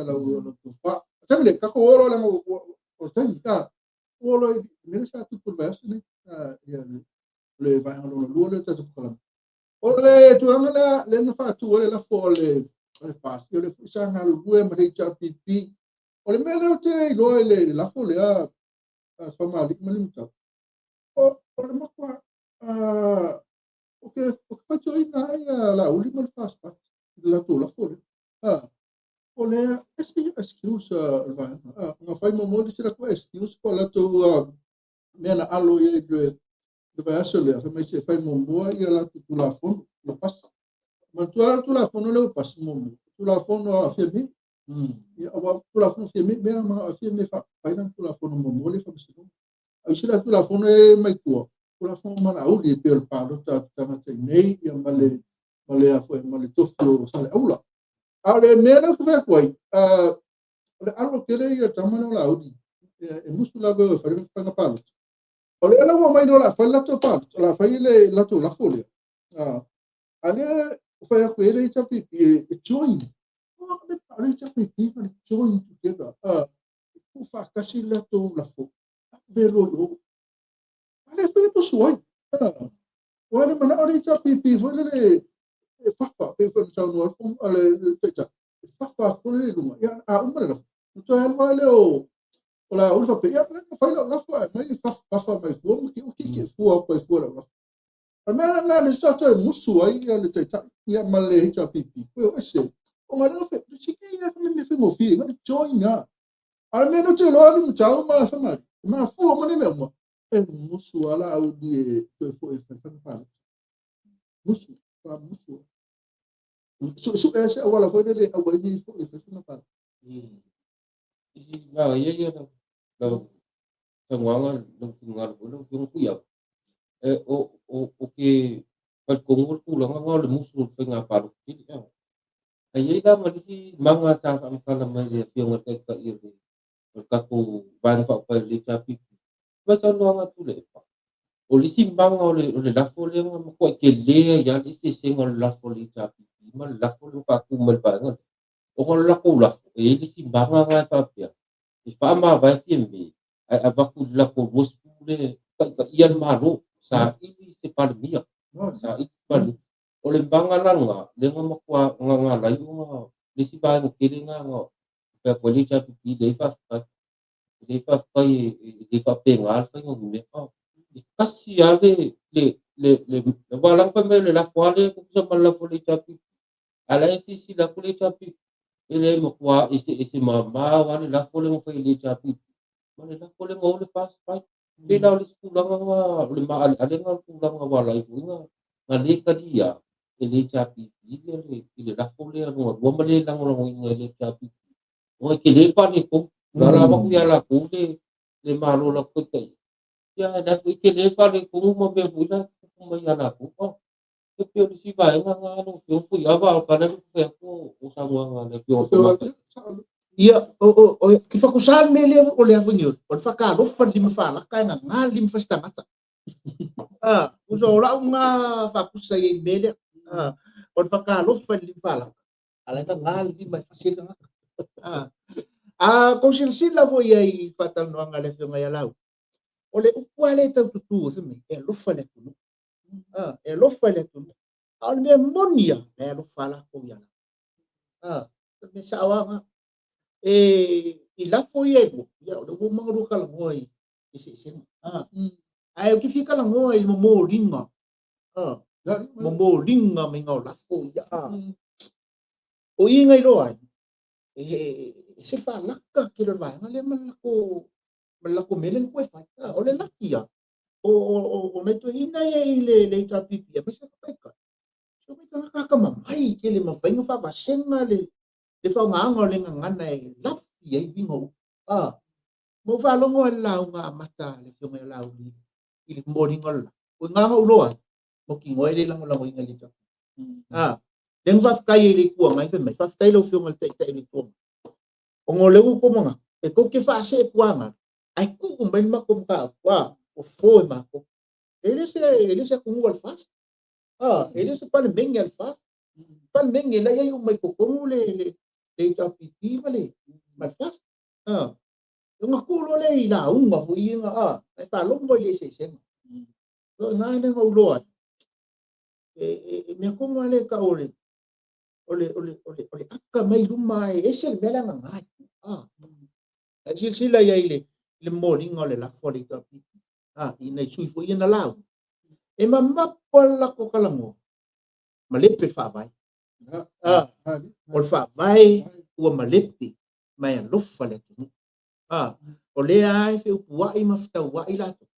lau tofa. Taimi le tatou o loa leaga o le taimi, o loa i mea lea sa tupu i le vaiaso lenei, ia le vaega lona lua lea o le tatou polokalame. O le tulaga lea lea na faatu ai le lafo a le FAST, o lea foi sa galulue ma le HRPP. O le mea lea ou te iloa i le lafo lea a Fagalii ma Limutau, o le matua ou te faitioina ai Laauli ma le FAST Party i le latou lafo lea. O lea ese excuse a le vaega. Na fai muamua le isi latou excuse po o latou mea na alo i ai i le vaiaso lea, fai mai se i fai muamua ia latou Tulafono ia pasi. Manatua le Tulafono lea ua pasi muamua, Tulafono a Fiame. Ia, aua Tulafono Fiame, mea ma Fiame fai lana Tulafono muamua lea faamasinoga. A isi la Tulafono e mai tua, Tulafono ma Laauli e pei o le palota a tagata i nei, ia ma le ma le tofi o Saleaula. A o le mea lea ou te fai atu ai, o le alo tele ia tama lea o Laauli, e musu lava e fai le faiga palota. O lea la ua mai loa o le a fai le latou palota, o le a fai le latou lafo lea. A lea fai atu e le HRPP e join. O le HRPP ma le join together. Tuufaatasi le latou lafo. Velo i o. A lea foi e musu ai. Ua le manao le HRPP foi lele e fafa, pe foi na saunoa le taitai. E fafa foi lele i luga. Ia, a uma le lafo. Na toe alu lava lea o Laauli faapea, ia, na fai lau lafo ae mai fafa mai fua ma ki fua au ai fua lau lafo. O le mea lena le sa toe musu ai le taitai ia ma le HRPP. Koe o ese. O ngā leo fe, si ke ia ka me whengofie, ngā le join a. A le mea no te loa Limutau ma Fagalii, ma fua ma le mea uma. E musu ala au di e toe fo e whai whai. Musu, pa musu. Su e se awala foi le awa i fo e whai whai. I ngā ia ia lau tangoanga lau tingalo lau tingo fui au. E o ke palikongo le tulaga nga o le musu o le faiga palota tele. Ai ai la ma le isi maga sa faamatala mai le afioga i le taitai o le tatou vaega faaupufai o le HRPP. Ma saunoaga atu le epa. O le isi maga o le lafo lea na matuai tele ai lava le eseesega o le lafo o le HRPP ma le lafo lea ua faatu mai le vaega lea. Ona o le latou lafo, e i ai le isi maga na e faapea, e faamavae Fiame, ae avatu i le latou 20 le taitaia le Malo, saili se Palemia. Saili se Palemia. O le maga la lena, lea na matua na lai ona le isi vaega tele na faapea atu ai le HRPP le faafetai. Le faafetai e le faapena le faiga o ni mea. E kasi lava le aua fai mai o le lafo lava lea e tutusa ma le lafo o le HRPP. A la e silasila atu le HRPP, e le matua eseese mamao lava le lafo lea na fai e le HRPP ma le lafo lea na o le FAST fai. Pei la o le isi tulaga na o le maaleale na o le tulaga ua ala ai foi na le talia e le HRPP i le lafo lea lona lua ma le lagolagoina e le HRPP. Ona e tele le faaletonu. La la avatu ia latou le malo latou taitai. Ia la foi tele le faaletonu ma mea foi la tutupu mai ia latou. E pei o le isi vaega na lau afioga Fuiava o kana le fai atu o saunoaga a le afioga Tamaitai. Ia, o ke whakusā le mea lea o le awhangi o le whakalofa le lima whaalaka e ngā ngā lima whasitangata. Uso o lau ngā whakusa i mea lea. O le whakalofa le lima whaalaka. Ala ngā ngā lima e whasitangata. Kou silasila foi ai whatalanoaga le afioga ia lau. O le upu lava lea e taututu o fai mai, e alofa le atunuu. E alofa le atunuu. A o le mea moni ia, e alofa latou ia lau. O le mea sao lava. E i lafo ia e lua, ia o le ua uma ona lua talanoa i eseesega. Ae ou te fia talanoa i le momoliga. Momoliga mai o lafo ia. O i ngai loa ai, e se whaalaka ke le vaega lea ma le lako mea lea na koe fai. O le laki ia, o nai toeaina ia i le HRPP, aemaise ka taitai. So mai tagata akamamai ke le mafai ona faavasega le faaaogaga o le gagana e lafi ai uiga o upu. Ma ou faalogo ai le lauga amata a le afioga ia Laauli i le momoliga o le lafo. O i gaga ou loa ai, mautinoa e le lagolagoina i le HRPP. Lea na faafetai ai i le Itu Agai fai mai, faafetai lau afioga i le taitai o le Itu Agai. Ona o lea ua outou manatu, e tou te faasee tuaga, ae tuu mai le matou mataupu, o fofo e matou. E le se atunuu a le FAST. E le se Palemene a le FAST. Palemene la e i ai uma i totonu le HRPP ma le FAST. Ona tuu loa lea i lauga foi ia na, ae faalogo i le eseesega. O i ina lea na ou iloa ai, e mea tonu lava lea e tau o le o le ata mai luma e ese le mea la e nana ai. Ae silasila i ai i le momoliga o le lafo a le HRPP, i nai sui foi ia na lauga, e mamafa le latou talanoa, malepe le faavae. O le faavae ua malepe ma e alofa le atunuu. O lea lava e feupuai ma fetauai latou,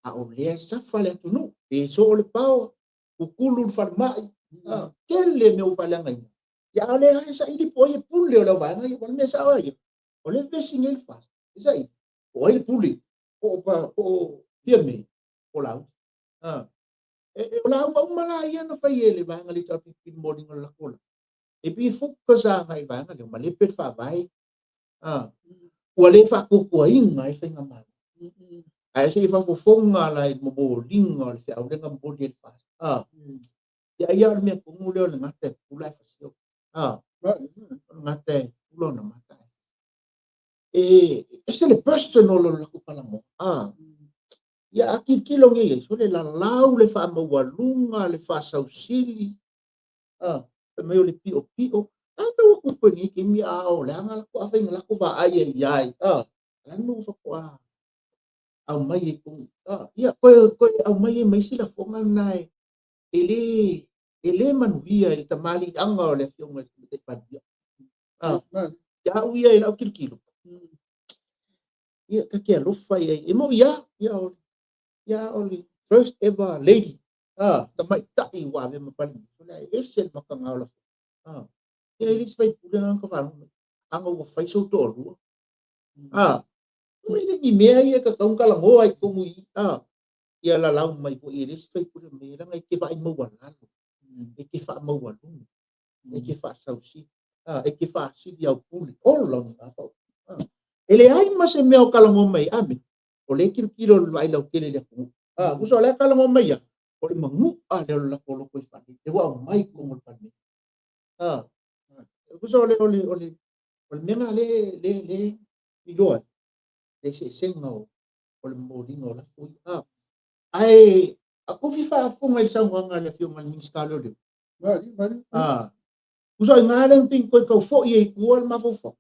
a o lea e safa le atunuu, pe soo le power, tutulu le falemai, tele mea ua faaleagaina. Ia a o lea lava e saili po o ai e pule o le auvaega ia. O le mea sao lava ia, o lea e vevesi nei le FAST, e saili po o ai le pule, po o Fiame, po o Laauli. O lauga uma la ia na fai e le vaega le HRPP i le momoliga o le lafo la, e pei e focus agai i le vaega lea, ua malepe le faavae, ua le faatuatuaina ai le faigamalo. Ae se i faafofoga la i le momoliga o le feau lea na momoli e le FAST. Ia ai o le mea tonu lea o le gata e pupula ae fasio. O le gata e pupula ona mata. E ese le personal o le latou talanoa. Ia a tilotilo nei ai, sole lalau le faamaualuga, le faasausili, fai mai o le piopio. A na ua tupu i lenei taimi a o leaga latou afai na latou vaai ai i ai, a na ua faatoa aumai ai tonu. Ia toe aumai ai ma isi lafoga na e le manuia i le tamaliiaga o le afioga i le Tamaitai Palemia. Ia au ia i lau tilotilo, ia ta te alofa i ai. E moi lava, ia o le first ever lady, tamaitai ua avea ma Palemia. O le a ese le mataga o lafoga. Ia e le isi faipule na ka faalogo mai. Aga ua fai sou toalua. E le ni mea ia e tatau ona talanoa i totonu i i. Ia lalau mai foi e le isi faipule mai, leaga e te vaai maualalo, e te faamaualuga, e te faasausili, e te faasili au pule. Ola o ni gafau. E leai ma se mea o talanoa mai, ame. O le tilotilo le vaai lautele i le atunuu. Uso o le talanoa mai ia, o le manu'a lea o le latou lotoifale, e ua aumai i totonu o le Palemene. Uso o le mea na le iloa ai, le eseesega o le momoliga o lafo ia. Ae a fia faafofoga i le saunoaga a le afioga i le Minisita o Leoleo. Mali, mali. Uso i ngā lea pei toe tau foi ai i tua le mafaufau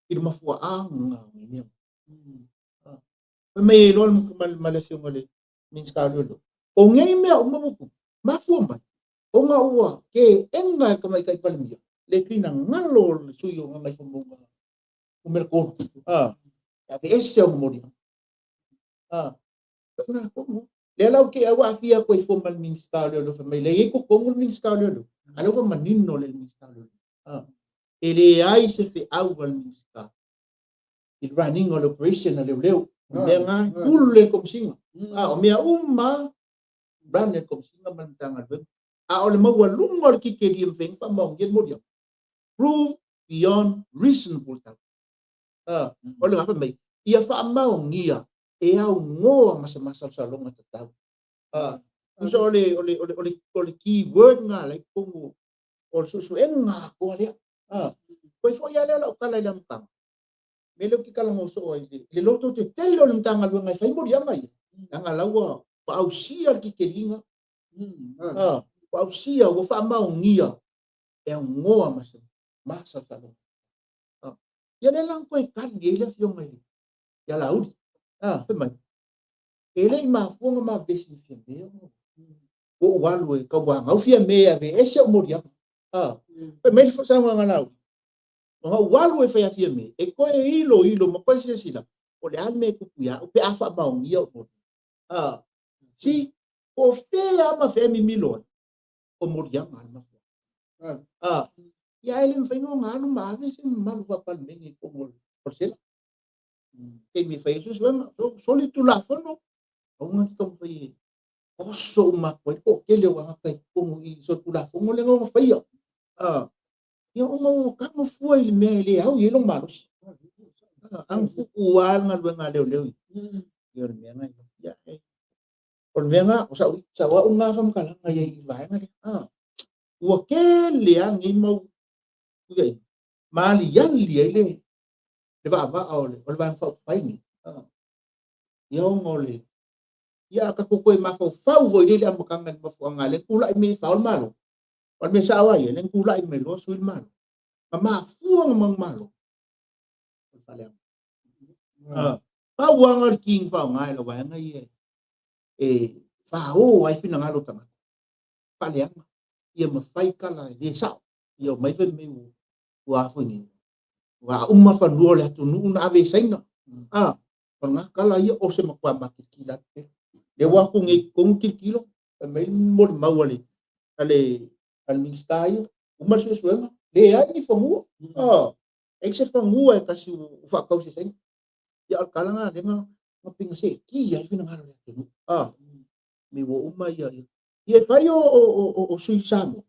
i le mafuaaga o nei mea. Fai mai ai loa ma le afioga i le Minisita o Leoleo. O nei mea uma ua tupu, mafua mai, ona ua teena e le Tamaitai Palemia le finagalo o le sui o Gagaifomauga Nu.3. E aveese ona moliaga. Na tonu. Lea la ou te au aafia atu ai fua ma le Minisita o Leoleo fai mai, lea e i ai totonu le Minisita o Leoleo. A lea ua manino le Minisita o Leoleo. E leai se feau a le Minisita i le running o le operation a leoleo. O mea na pule le Komesina. O mea uma run e le Komesina ma le Matagaluega. A o le maualuga o le tikelia e mafai ona faamaonia le moliaga. Prove beyond reasonable doubt. O le gafa mai, ia faamaonia e augoa ma se masalosaloga tatau. Uso o le key word nga lai totonu o le suesuega atoa lea. Koe foi lava lea o lau tala i le amataga. Me lea ou te talanoa soo ai i le loto tetele o le Matagaluega e fai moliaga ia. Leaga la ua ausia le tikeliga. Ua ausia, ua faamaonia e augoa ma se masalosaloga. Ia lea la na toe tali ai le afioga i ia Laauli. Fai mai, e le i mafua ona mavesi i Fiame ona ua ou alu e tauanau Fiame e aveese ou moliaga. Fai mai le saunoaga a Laauli, ona ou alu e fai a Fiame, e toe iloilo ma toe silasila, o le a le mea e tupu ia au pe a faamaonia ou moliaga. Si, po o fea ma fea e mimilo ai, o moliaga a le mafuaaga. Ia ae le mafai ona alu ma ave se mamalu faa-Palemene i totonu o le sela. Taimi e fai ai suesuega, soli tulafono, aua na te taumafai e oso uma atu ai le toatele o tagata i totonu i solitulafono lea na ona faia. Ia ona ua tago fua i le mea e le au i ai lona malosi. Agututu lava le galuega a leoleo ia o le mea na ia, o le mea na o sau sau au na faamatalaga i ai i le vaega lea. Ua tele lava lenei mau ia ma aliali ai le Le vaavaa o le o le Vaega Faaupufai lenei. Ia ona o le ia a tatou toe mafaufau foi i le amataga i le mafuaaga lea na tulai mai ai e fao le Malo. O le mea sao lava ia, lea na tulai mai loa sui le Malo. Na mafua ona manumalo o le faaleaga. Pau lava na o le ki na faaaoga e lau vaega ia e fao ai finagalo o tagata. Faaleaga ia ma fai tala e le sao. Ia omai fai mai ua a foi nei. Ua uma fanua o le atunuu na ave i Saina. O lena tala ia o se matua matilitila atu pea. Lea ua atu nei i totonu tilotilo, fai mai le molimau a le a le a le Minisita ia, uma le suesuega, leai ni fanua. E ai se fanua e tasi ua faatau i se Saina. Ia o le tala lena lea na pei na seetia ai le finagalo o le atunuu. Me ua uma ia ia. Ia e fai o sui Samoa,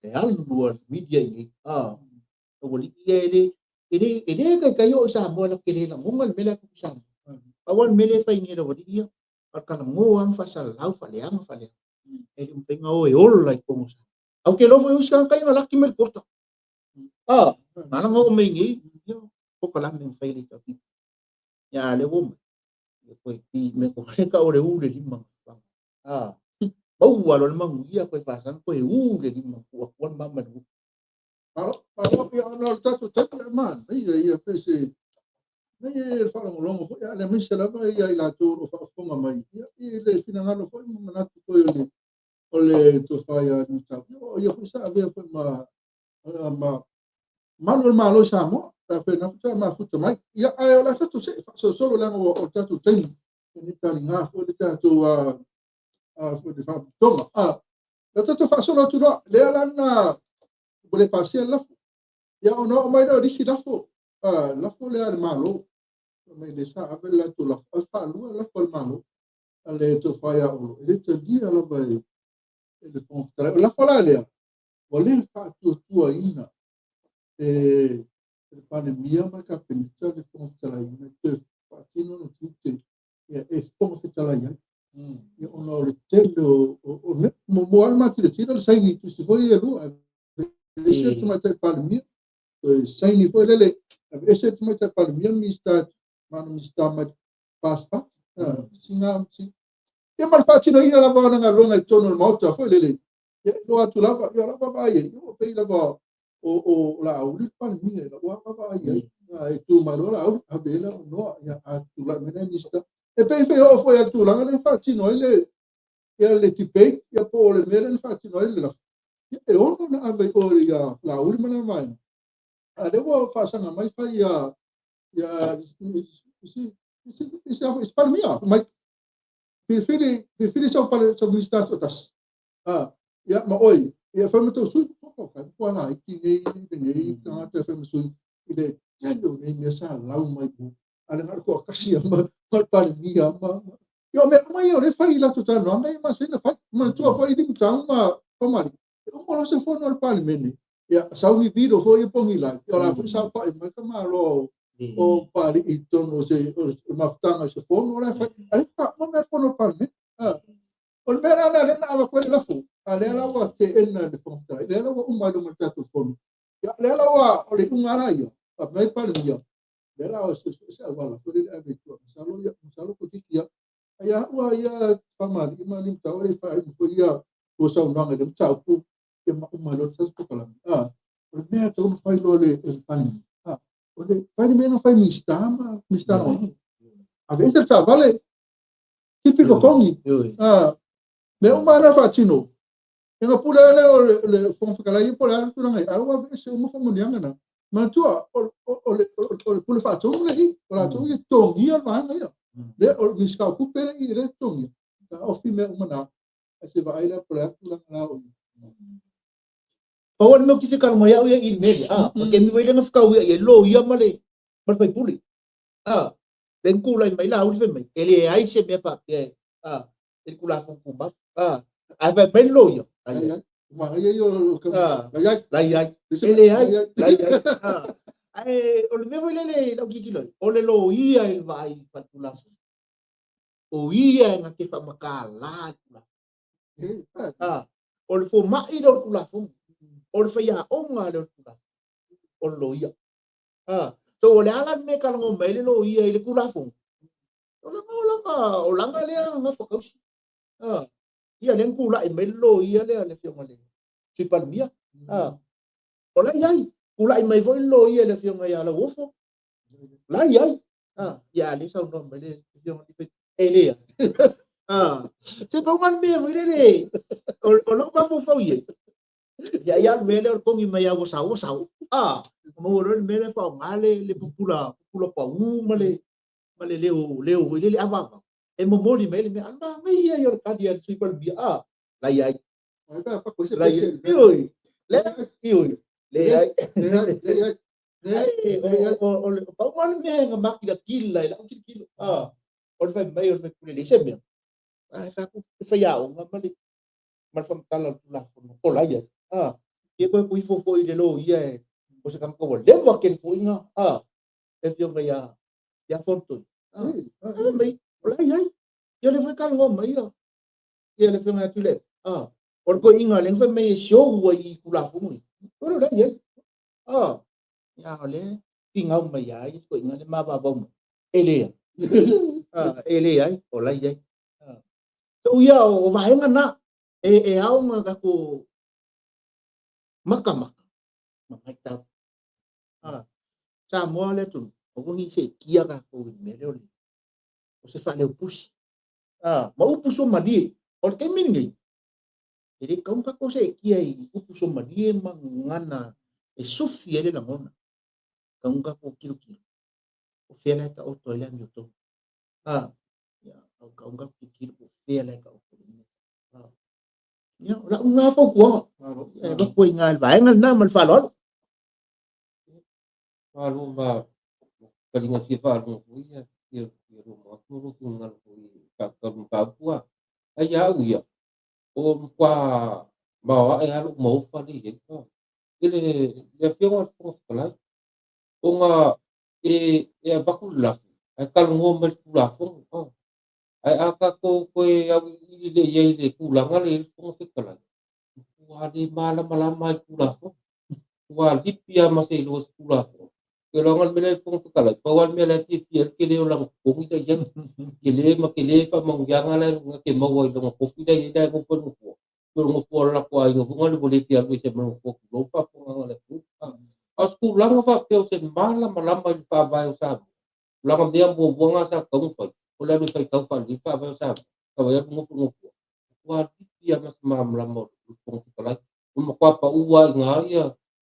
e alu a le media i inei. Taualii ia e le e le e le taitai oo i Samoa latou te le lagona le mea lea a tupu i Samoa. Pau lava le mea lea e fai nei e le aualii ia, o le talanoa lava ma faasalalau, faaleaga, faaleaga. E le mafai ona o e ola i totonu o Samoa. Ae ou te iloa foi o isi tagata ia na laki mai le quota. Na ala ona oo mai nei, ia, polokalame na fai e le HRPP. Ia a o lea ua omai, ia toe ti me ko le tau o le u le lima na fafaga. Maua loa le manuia toe fasaga toe u le lima tuu atua le mama i le gutu. Malo, malo, ia ona o le tatou taimi e manaia ia pei se mea ia le faalogologo foi, a aemaise lava ia i latou o lo o faafofoga mai ia i le finagalo foi ma manatu foi o le tofa ia Niutau. Ia o ia foi sa avea foi ma malu o le Malo i Samoa, pe a faapena foi sa mafuta mai. Ia ae o le a tatou see faasolosolo leaga ua o le tatou taimi e le taliga foi le tatou foi le faapotopotoga. O le a tatou faasolo atu loa, lea la na ua le pasia le lafo. Ia ona oo mai lea o le isi lafo, lafo lea a le Malo. Mai le sa ave le latou lafo, ae faalua le lafo a le Malo a le tofa ia Olo, e le talia lava e le Fofoga Fetalai. O le lafo la lea, ua le faatuatuaina e le Palemia ma le Kapeneta le Fofoga Fetalai ina ia toe faatino lona tiute e Fofoga Fetalai ai. Ia ona o le tele o mea. Muamua lava le matilatila le saini tusi foi ia e lua, aveese le Tamaitai Palemia, toe saini foi lele, aveese le Tamaitai Palemia ma Minisita, ma ana Minisita mai le FAST Party. Ia ma le faatinoina lava o ana galuega i totonu o le Maota foi lele, ia e iloa atu lava, ia o lau vaavaai i ai, ua pei lava o Laauli le Palemia i lau lava vaavaai i ai. E tu mai loa Laauli, ave i ai le avanoa, ia a tulai mai nai Minisita. E pei foi oo foi i le tulaga lea na faatino ai le ia le debate, ia po o le mea lea na faatino ai le lafo, ia e ono na ave i o ia Laauli ma lana vaega. A o lea ua faasaga mai fai ia ia isi isi isi isi Palemia mai filifili filifili sau pale sau Minisita toatasi. Ia ma oe, ia fai ma tou sui, o kai ko ala iki nei lenei tagata e fai ma sui i le tele o nei mea sa lau mai u. A le na o le toatasi lava ma le Palemia ma ia o mea uma ia o lea e fai i latou talanoaga ia masani ona fai. Manatua foi Limutau ma Famalii, e uma loa se fono a le Palemene, ia sau ni video foi ia pogilai, ia o la foi saofa'i mai ka Malo o Papalii i totonu o se o le mafutaga i se fono o la e fai. A lea faatoa uma mea fono a le Palemene. O le mea la lea lea na avatu ai le lafo, a lea la ua teena e le Fofoga Fetalai, lea la ua uma ai luma o le tatou fono. Ia lea la ua o le iuga la ia, fai mai le Palemia, lea la o suesue se auala foi lele e ave i tua. Masalo ia, masalo toeitiiti lava. Ai a ua ia Famalii ma Limutau e faaiu foi ia tua saunoaga i le mataupu ia ma uma ai loa le tatou polokalame. O le mea e tatau ona fai loa e le Palemia, o le fai le mea na fai Minisita ma Minisita Lagolago. Ave ese le taavale, tipi totogi. Mea uma lava na faatino. E na pule lea o le Fofoga Fetalai po o le a le tulaga i ai, a ua aveese uma faamanuiaga na. Manatua, o le pule faatonu le i, o latou ia e totogia le vaega ia. Lea, o le Minisita o Tupe le i, lea e totogia. Na ofi mea uma na. Ae se vaai la po o le a le tulaga la o i ai. Pau lava le mea ou te fia talanoa ai au ia i le mea lea, o le taimi foi lea na fetauia ai loia ma le sui usufono. Lea na tulai mai Laauli fai mai, e leai se mea faapea i le Tulafono Tumau. Ae fai mai le loia, lai ai. Lai ai. E leai, lai ai. Ae o le mea foi lele i lau tilotilo ai, o le loia i le vaai faaletulafono, o ia e na te faamatala le Tulafono. O le fomai lea o le Tulafono, o le faiaoga lea o le Tulafono, o le loia. So o le a la le mea e talanoa mai ai le loia i le Tulafono? O lana, o lana, o lana lea gafa tausi. Ah, ia lea na tulai mai le loia lea le afioga i le Sui Palemia. Ah, o la e i ai. Tulai mai foi le loia i le afioga ia Lauofo. La e i ai. Ah, ia a lea e saunoa mai le afioga i le e leai. Ah, se pau lava le mea foi lele o lou mafaufau i ai. Ia ia le mea lea o le togi mai lava ua sao ua sao. Ah, maua loa le mea lea faaaoga le pupula pau ma le leo foi lele avaava e momoli mai le mea. A o le manaia ia o le tali a le Sui Palemia. Ah, la i ai. La i ai. Ioe. Ioe. Leai. Leai. Leai. O le pau lava le mea na makilatila i lau tilotilo. Ah, o le fai mai o le faipule e leai se mea. Ae fai atu le faiaoga ma le faamatala o le Tulafono o la i ai. Ah, ia toe tuu ifo foi i le loia e o se tagata ua leva tele foi na, ah, le afioga ia Fonotoe. Ah, fai mai o la i ai. Ia o lea foi talanoa mai ia le afioga ia Tuilaepa. Ah, o le toeaina lea na fai mai e show ai i Tulafono ia. O la i ai. Ah, ia o lea finau mai ai le toeaina le mavaavau mai. E leai. Ah, e leai, o la i ai. Ah. So ia o vaega na e ao na tatou makamaka ma matau. Ah, Samoa le atunuu, aua ne i seetia tatou i le mea lea o se faaleupusi. Ah, ma upu somalie. O le taimi lenei, e le tatau ona tatou seetia i upu somalie ma gagana e sufi ai le lagona. Tatau ona tatou tilotilo. O fea la e taoto ai le amiotonu. Ah, ia, o tatau ona tatou tilotilo po o fea la e taoto ai le amiotonu. Ah. Ia, o lau lena fautuaga. E avatu ai i ina i le vaega lena ma le faaaloalo. Malo ma taliga fia faalogo foi ia ia lou manatu ma lou finagalo foi i faatatau i le mataupu a. Ai ia au ia, o matua maoae lava lou maofa lea i ai i le Afioga i le Fofoga Fetalai, ona e avatu le lafo ae talanoa mai i le Tulafono. Ae a tatou toe auiliili lea i ai i le tulaga lea i le Fofoga Fetalai, ua le malamalama ai i le Tulafono. Ua lipi lava ma se iloa i se Tulafono. Ou te iloa le mea lea i le Fofoga Fetalai, pau lava le mea la e fiafia ai le tele o lana totogi la i ai. Tele ma tele faamanuiaga la na te maua i lona tofi la i ai la e nofo i le nofoa. O le nofoa o le latou aiga foi lea ua le fia alu ese ma le nofoa tulou le faafofogaaga a le atunuu. A o se tulaga faapea o se malamalama i le faavae o Samoa, o lana mea muamua lena sa tatau ona fai, o le alu e faitau faalelei le faavae o Samoa, sau ai alu nofo i le nofoa. Ua lipi lava ma se malamalama o le Fofoga Fetalai. Ua matua pau lava i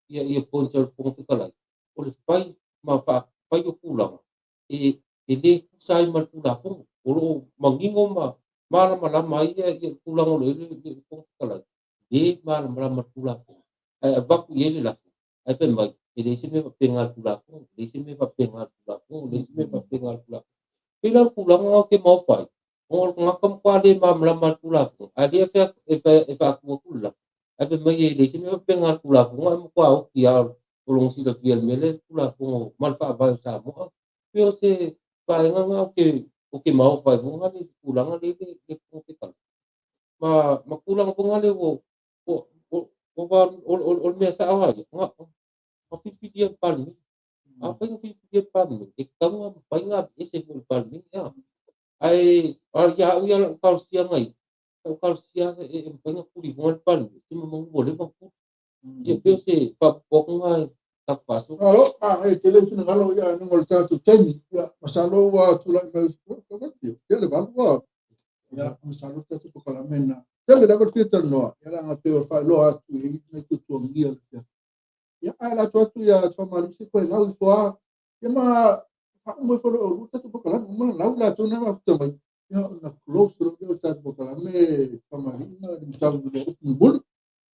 ina ia points a le Fofoga Fetalai, o le fai ma fai o tulaga e le tusa ai ma le Tulafono. O lo o manino ma malamalama ai le tulaga o lo o i ai le Fofoga Fetalai, le malamalama le Tulafono. Ae avatu i ai le lafo, ae fai mai, e leai se mea faapena i le Tulafono, e leai se mea faapena i le Tulafono, e leai se mea faapena i le Tulafono. Pei la o le tulaga lena ou te maofa ai, ona o le tagata matua le malamalama i le Tulafono, ae lea e faatu atu le lafo, ae fai mai e leai se mea faapena i le Tulafono, ae matua oti lava o lona silafia i le mea lea i le Tulafono ma le faavae o Samoa. Pei o se vaega lena ou te maofa ai foi le tulaga lea i le Fofoga Fetalai. Ma tulaga foi lea o le mea sao lava ia, na filifilia le Palemene. Afai na filifilia le Palemene, e tatau ona mafai ona aveese foi i le Palemene. Ae ia au ia lau talosia na ia, lau talosia e mafai ona tulifoga le Palemene, se mamanu ua leva ona tuli. Ia pei o se faapupuaga lena e tatou faasoa. Malo, e tele finagalo ia nunga o le tatou taimi. Ia, masalo ua tulai mai tele valu ua. Ia, masalo tatou polokalame na. Tele lava le fia talanoa, ia laga pei o le faailoa atu i ai nai tuatuagia o le fia. Ia, ae la atu atu ia Famalii se koe lau ifo lava. Ia ma faauma ifo loa e oulua tatou polokalame, uma ona lau latou na mafuta mai. Ia, ona close loa lea o le tatou polokalame Famalii ma le mataupu i le upu mulimuli.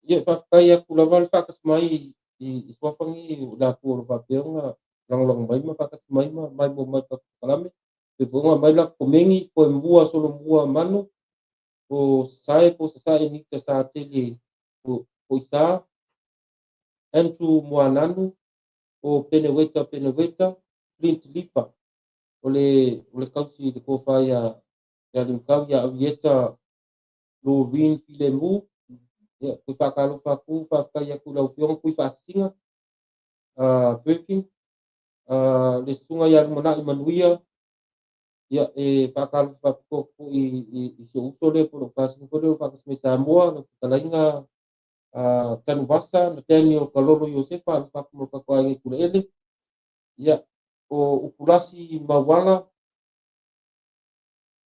Ia, faafetai atu lava le faatasi mai i soafani o latou o lo o faapea ona lagolago mai ma faatasi mai ma maimoa mai i tatou polokalame. Pe foi ona aumai latou komeni, Foemua, Solomua, Manu, o Sasae, po o Sasae Nita Sa Tele o Isa, Andrew Moananu, o Peneweta Peneweta, Clint Lipa, o le kausi i le tofa ia Limkau, ia Avieta Loreen Filemu, ia, kui whakalofa atu, whakawhai atu lau afioga, kui whaasiga, Birkin, Le susuga ia Lumanai Manuia, ia e faatalofa faapitoa atu foi i si ou uso lea po o lou kasini foi lea o faatasi mai Samoa, lau fetalaiga Tanuvasa Nathaniel Kalolo Iosefa, alofa atu mo le tatou aiga i Tulaele. Ia, o Upulasi Mauala,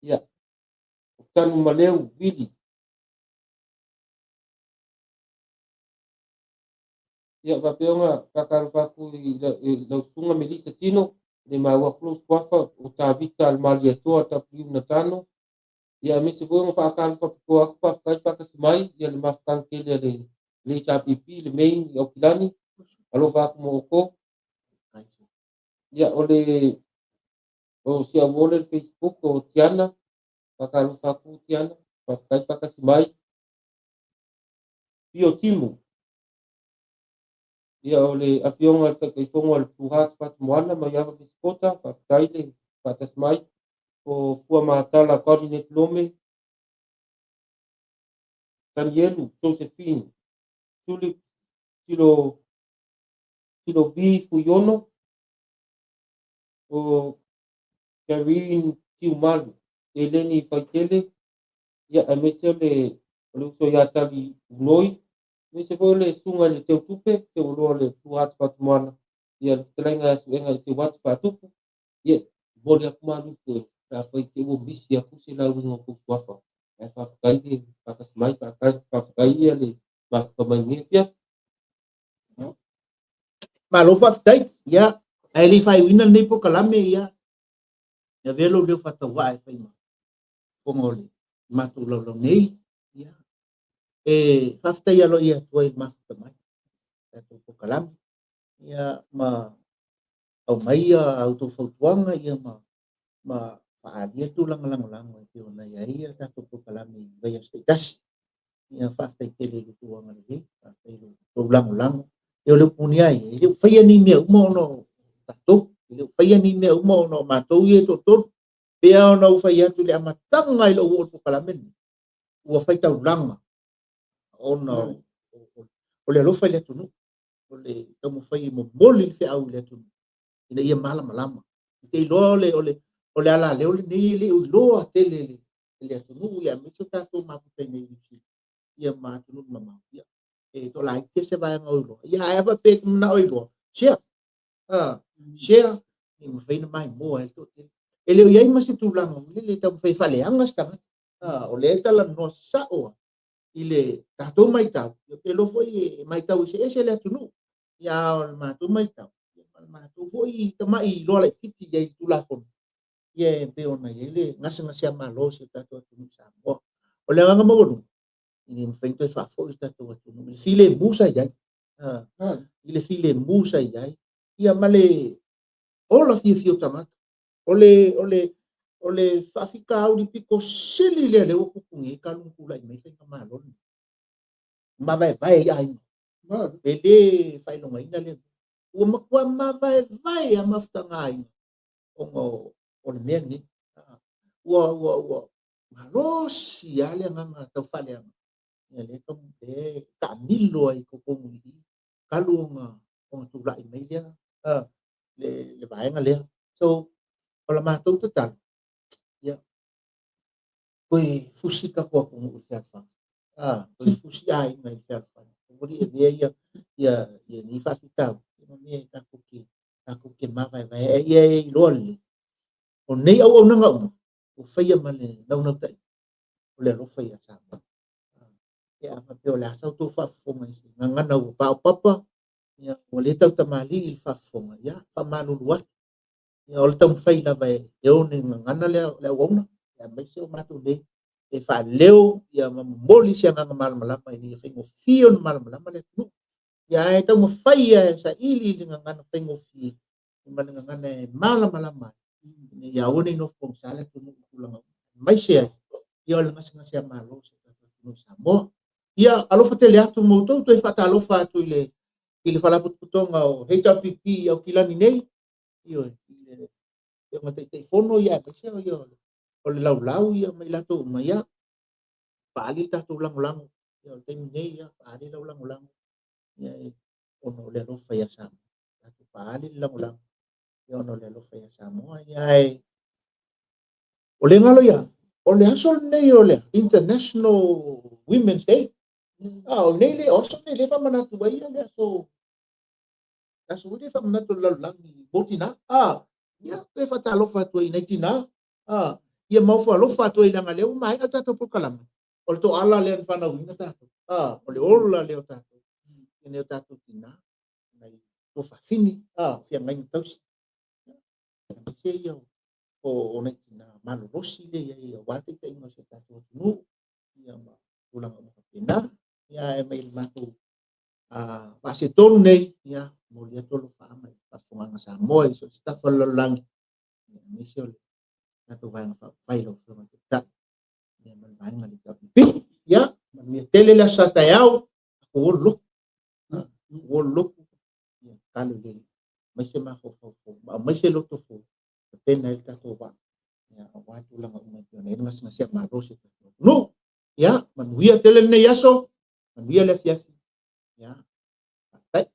ia, o Tanumaleu Vili. Ia faapea ona faatalofa atu i lau susuga Melissa Tino, le maua atu lou suafa o Tavita Almaliatoa W Natano. Ia aemaise foi ona faatalofa pitoa atu, faafetai faatasi mai ia le mafutaga tele a le HRPP, le main i Aukilani, alofa atu mo outou. Ia o le o si au ole le Facebook o Tiana, faatalofa atu Tiana, faafetai faatasi mai. Pio Timu, ia o le afioga i le Taitaifono a le Blue Heart Fatumoana mai Ava Pisikota, faafetai le faatasi mai. O Fua Matala Coordinate Lome, Tanielu Josephine Tulip Tilo Tilo V Fuiono, o Karine Tiumalu Eleni Faitele, ia aemaise o le uso ia Tali Unoi, aemaise foi o le susuga i le Teutupe, Teualoa o le Blue Heart Fatumoana, ia le fetalaiga ia Suega i Teuati Faatupu, ia momoli atu malu foi pe afai te ua misi atu se lauiga o tou suafa. Ae faafetai le faatasi mai, faafetai ia le mafuta mai lenei afiafi. Malo faafetai. Ia, ae le i faaiuina lenei polokalame, ia, e avea lou leo faatauvaa e fai ma fofoga o le matou laulau nei. Ia, e faafetai aloaia atu ai i le mafuta mai tatou polokalame, ia, ma aumai ia a outou fautuaga, ia, ma faaalia tulaga lagolago e pei ona i ai ia tatou polokalame i vaiaso taitasi. Ia, faafetai tele i lo outou agalelei, faafetai i lo outou lagolago. Ia, o le upu moni lava ia, e le o faia nei mea uma ona o tatou, e le o faia nei mea uma ona o matou ia e toatolu. Pei lava ona ou fai atu i le amataga i lou oo i le polokalame lenei, ua fai taulaga ona o le alofa i le atunuu, o le taumafai e momoli le feau i le atunuu ina ia malamalama. Ou te iloa o le alaleo lenei e le o iloa tele e le atunuu, ia aemaise o tatou mafuta i nei i Niu Sila, ia ma atunuu mamao. Ia, e toalaiti se vaega o iloa. Ia, ae a faapea e te manao e iloa, share. Share, ia mafai ona maimoa ai le toatele. E le o i ai ma se tulaga o le taumafai e faaleaga se tagata. O lea e talanoa sao lava i le tatou matau, ou te iloa foi e matau eseese le atunuu. Ia, a o le matou matau, ma le matou foi tamai iloa laitiiti i ai i le Tulafono, ia e pei ona i ai le gasegase-a-Malo o si o tatou atunuu i Samoa. O le agaga maualuga, ina ia mafai ona toe faafoi le tatou atunuu i le filemu sa i ai, i le filemu sa i ai, ia ma le ola fiafia o tagata. O le faafitauli pito sili lea lea ua tupu nei talu ona tulai mai faigamalo lenei, mavaevae ai aiga. E le faailogaina lea. Ua matua mavaevae lava mafutaga a aiga ona o le mea lenei. Ua malosi lava le agaga tau faaleaga. Ia lea e taamilo ai i totonu i i talu ona tulai mai lea le vaega lea. So, o la matou tatalo, ia, toe fusi le tatou atunuu i le fealofani. Toe fusi aiga i le fealofani. Aua le avea ia nei faafitauli ma mea e tatou te mavaevae ai. Ia e iloa lelei, o nei auaunaga uma, ua faia ma le naunautaiga o le alofa ia Samoa. Ia, a faapea o le a sa outou faafofoga i se gagana ua paopapa, ia, ua le tautamalii i le faafofoga, ia, faamalulu atu. Ia, o le taumafai lava e one gagana le auauna, aemaise o matou nei e faaleo ia ma momoli se agaga malamalama ina ia faigofie ona malamalama le atunuu. Ia, ae taumafai e saili le gagana faigofie ma le gagana e malamalama ai, ina ia aua ne i nofo pogisa le atunuu i tulaga uma, aemaise ai ia o le gasegase-a-Malo o si o tatou atunuu i Samoa. Ia, alofa tele atu ma outou, toe faatalofa atu i le Faalapotopotoga o HRPP i Aukilani nei, ioe, i le Afioga Taitaifono, ia aemaise o ia o le laulau ia ma i latou uma, ia, faaali le tatou lagolago. Ia, o le taimi nei, ia, faaali lau lagolago, ia, ona o le alofa ia Samoa. Tatou faaali le lagolago. Ia ona o le alofa ia Samoa. Ia ae o le galo ia, o le aso lenei o le International Women's Day. A o nei le o aso nei le faamanatu ai ia le aso aso foi le faamanatu o le lalolagi mo tina. A ia toe faatalofa atu ai i nai tina. A ia maofo alofa atu ai leaga lea ua maea le tatou polokalame. O le toala lea na fanauina tatou. A o le ola lea o tatou. I nai o tatou tina, nai tuafafine, a feagaiga tausi. Aemaise ia o nai tina malolosi lea i ai aua le taitaiga o si o tatou atunuu, ia ma tulaga uma faapena. Ia ae mai le matou faasetonu nei, ia momoli atu alofaaga i le faafofogaaga a Samoa i so o se tafa o le lalolagi, aemaise o le tatou Vaega Faaupufai lau Afioga i le Taitai, ia ma le Vaega a le HRPP. Ia, manuia tele le aso sa taeao, tatou o le lotu. O le lotu, ia tatalo i le Alii, aumai se mafaufau fou, ma aumai se loto fou, tapena ai le tatou vaa, ia, aua tulaga uma e pei ona i ai le gasegase a malo o si o tatou atunuu. Ia, manuia tele lenei aso, manuia le afiafi. Ia, faafetai.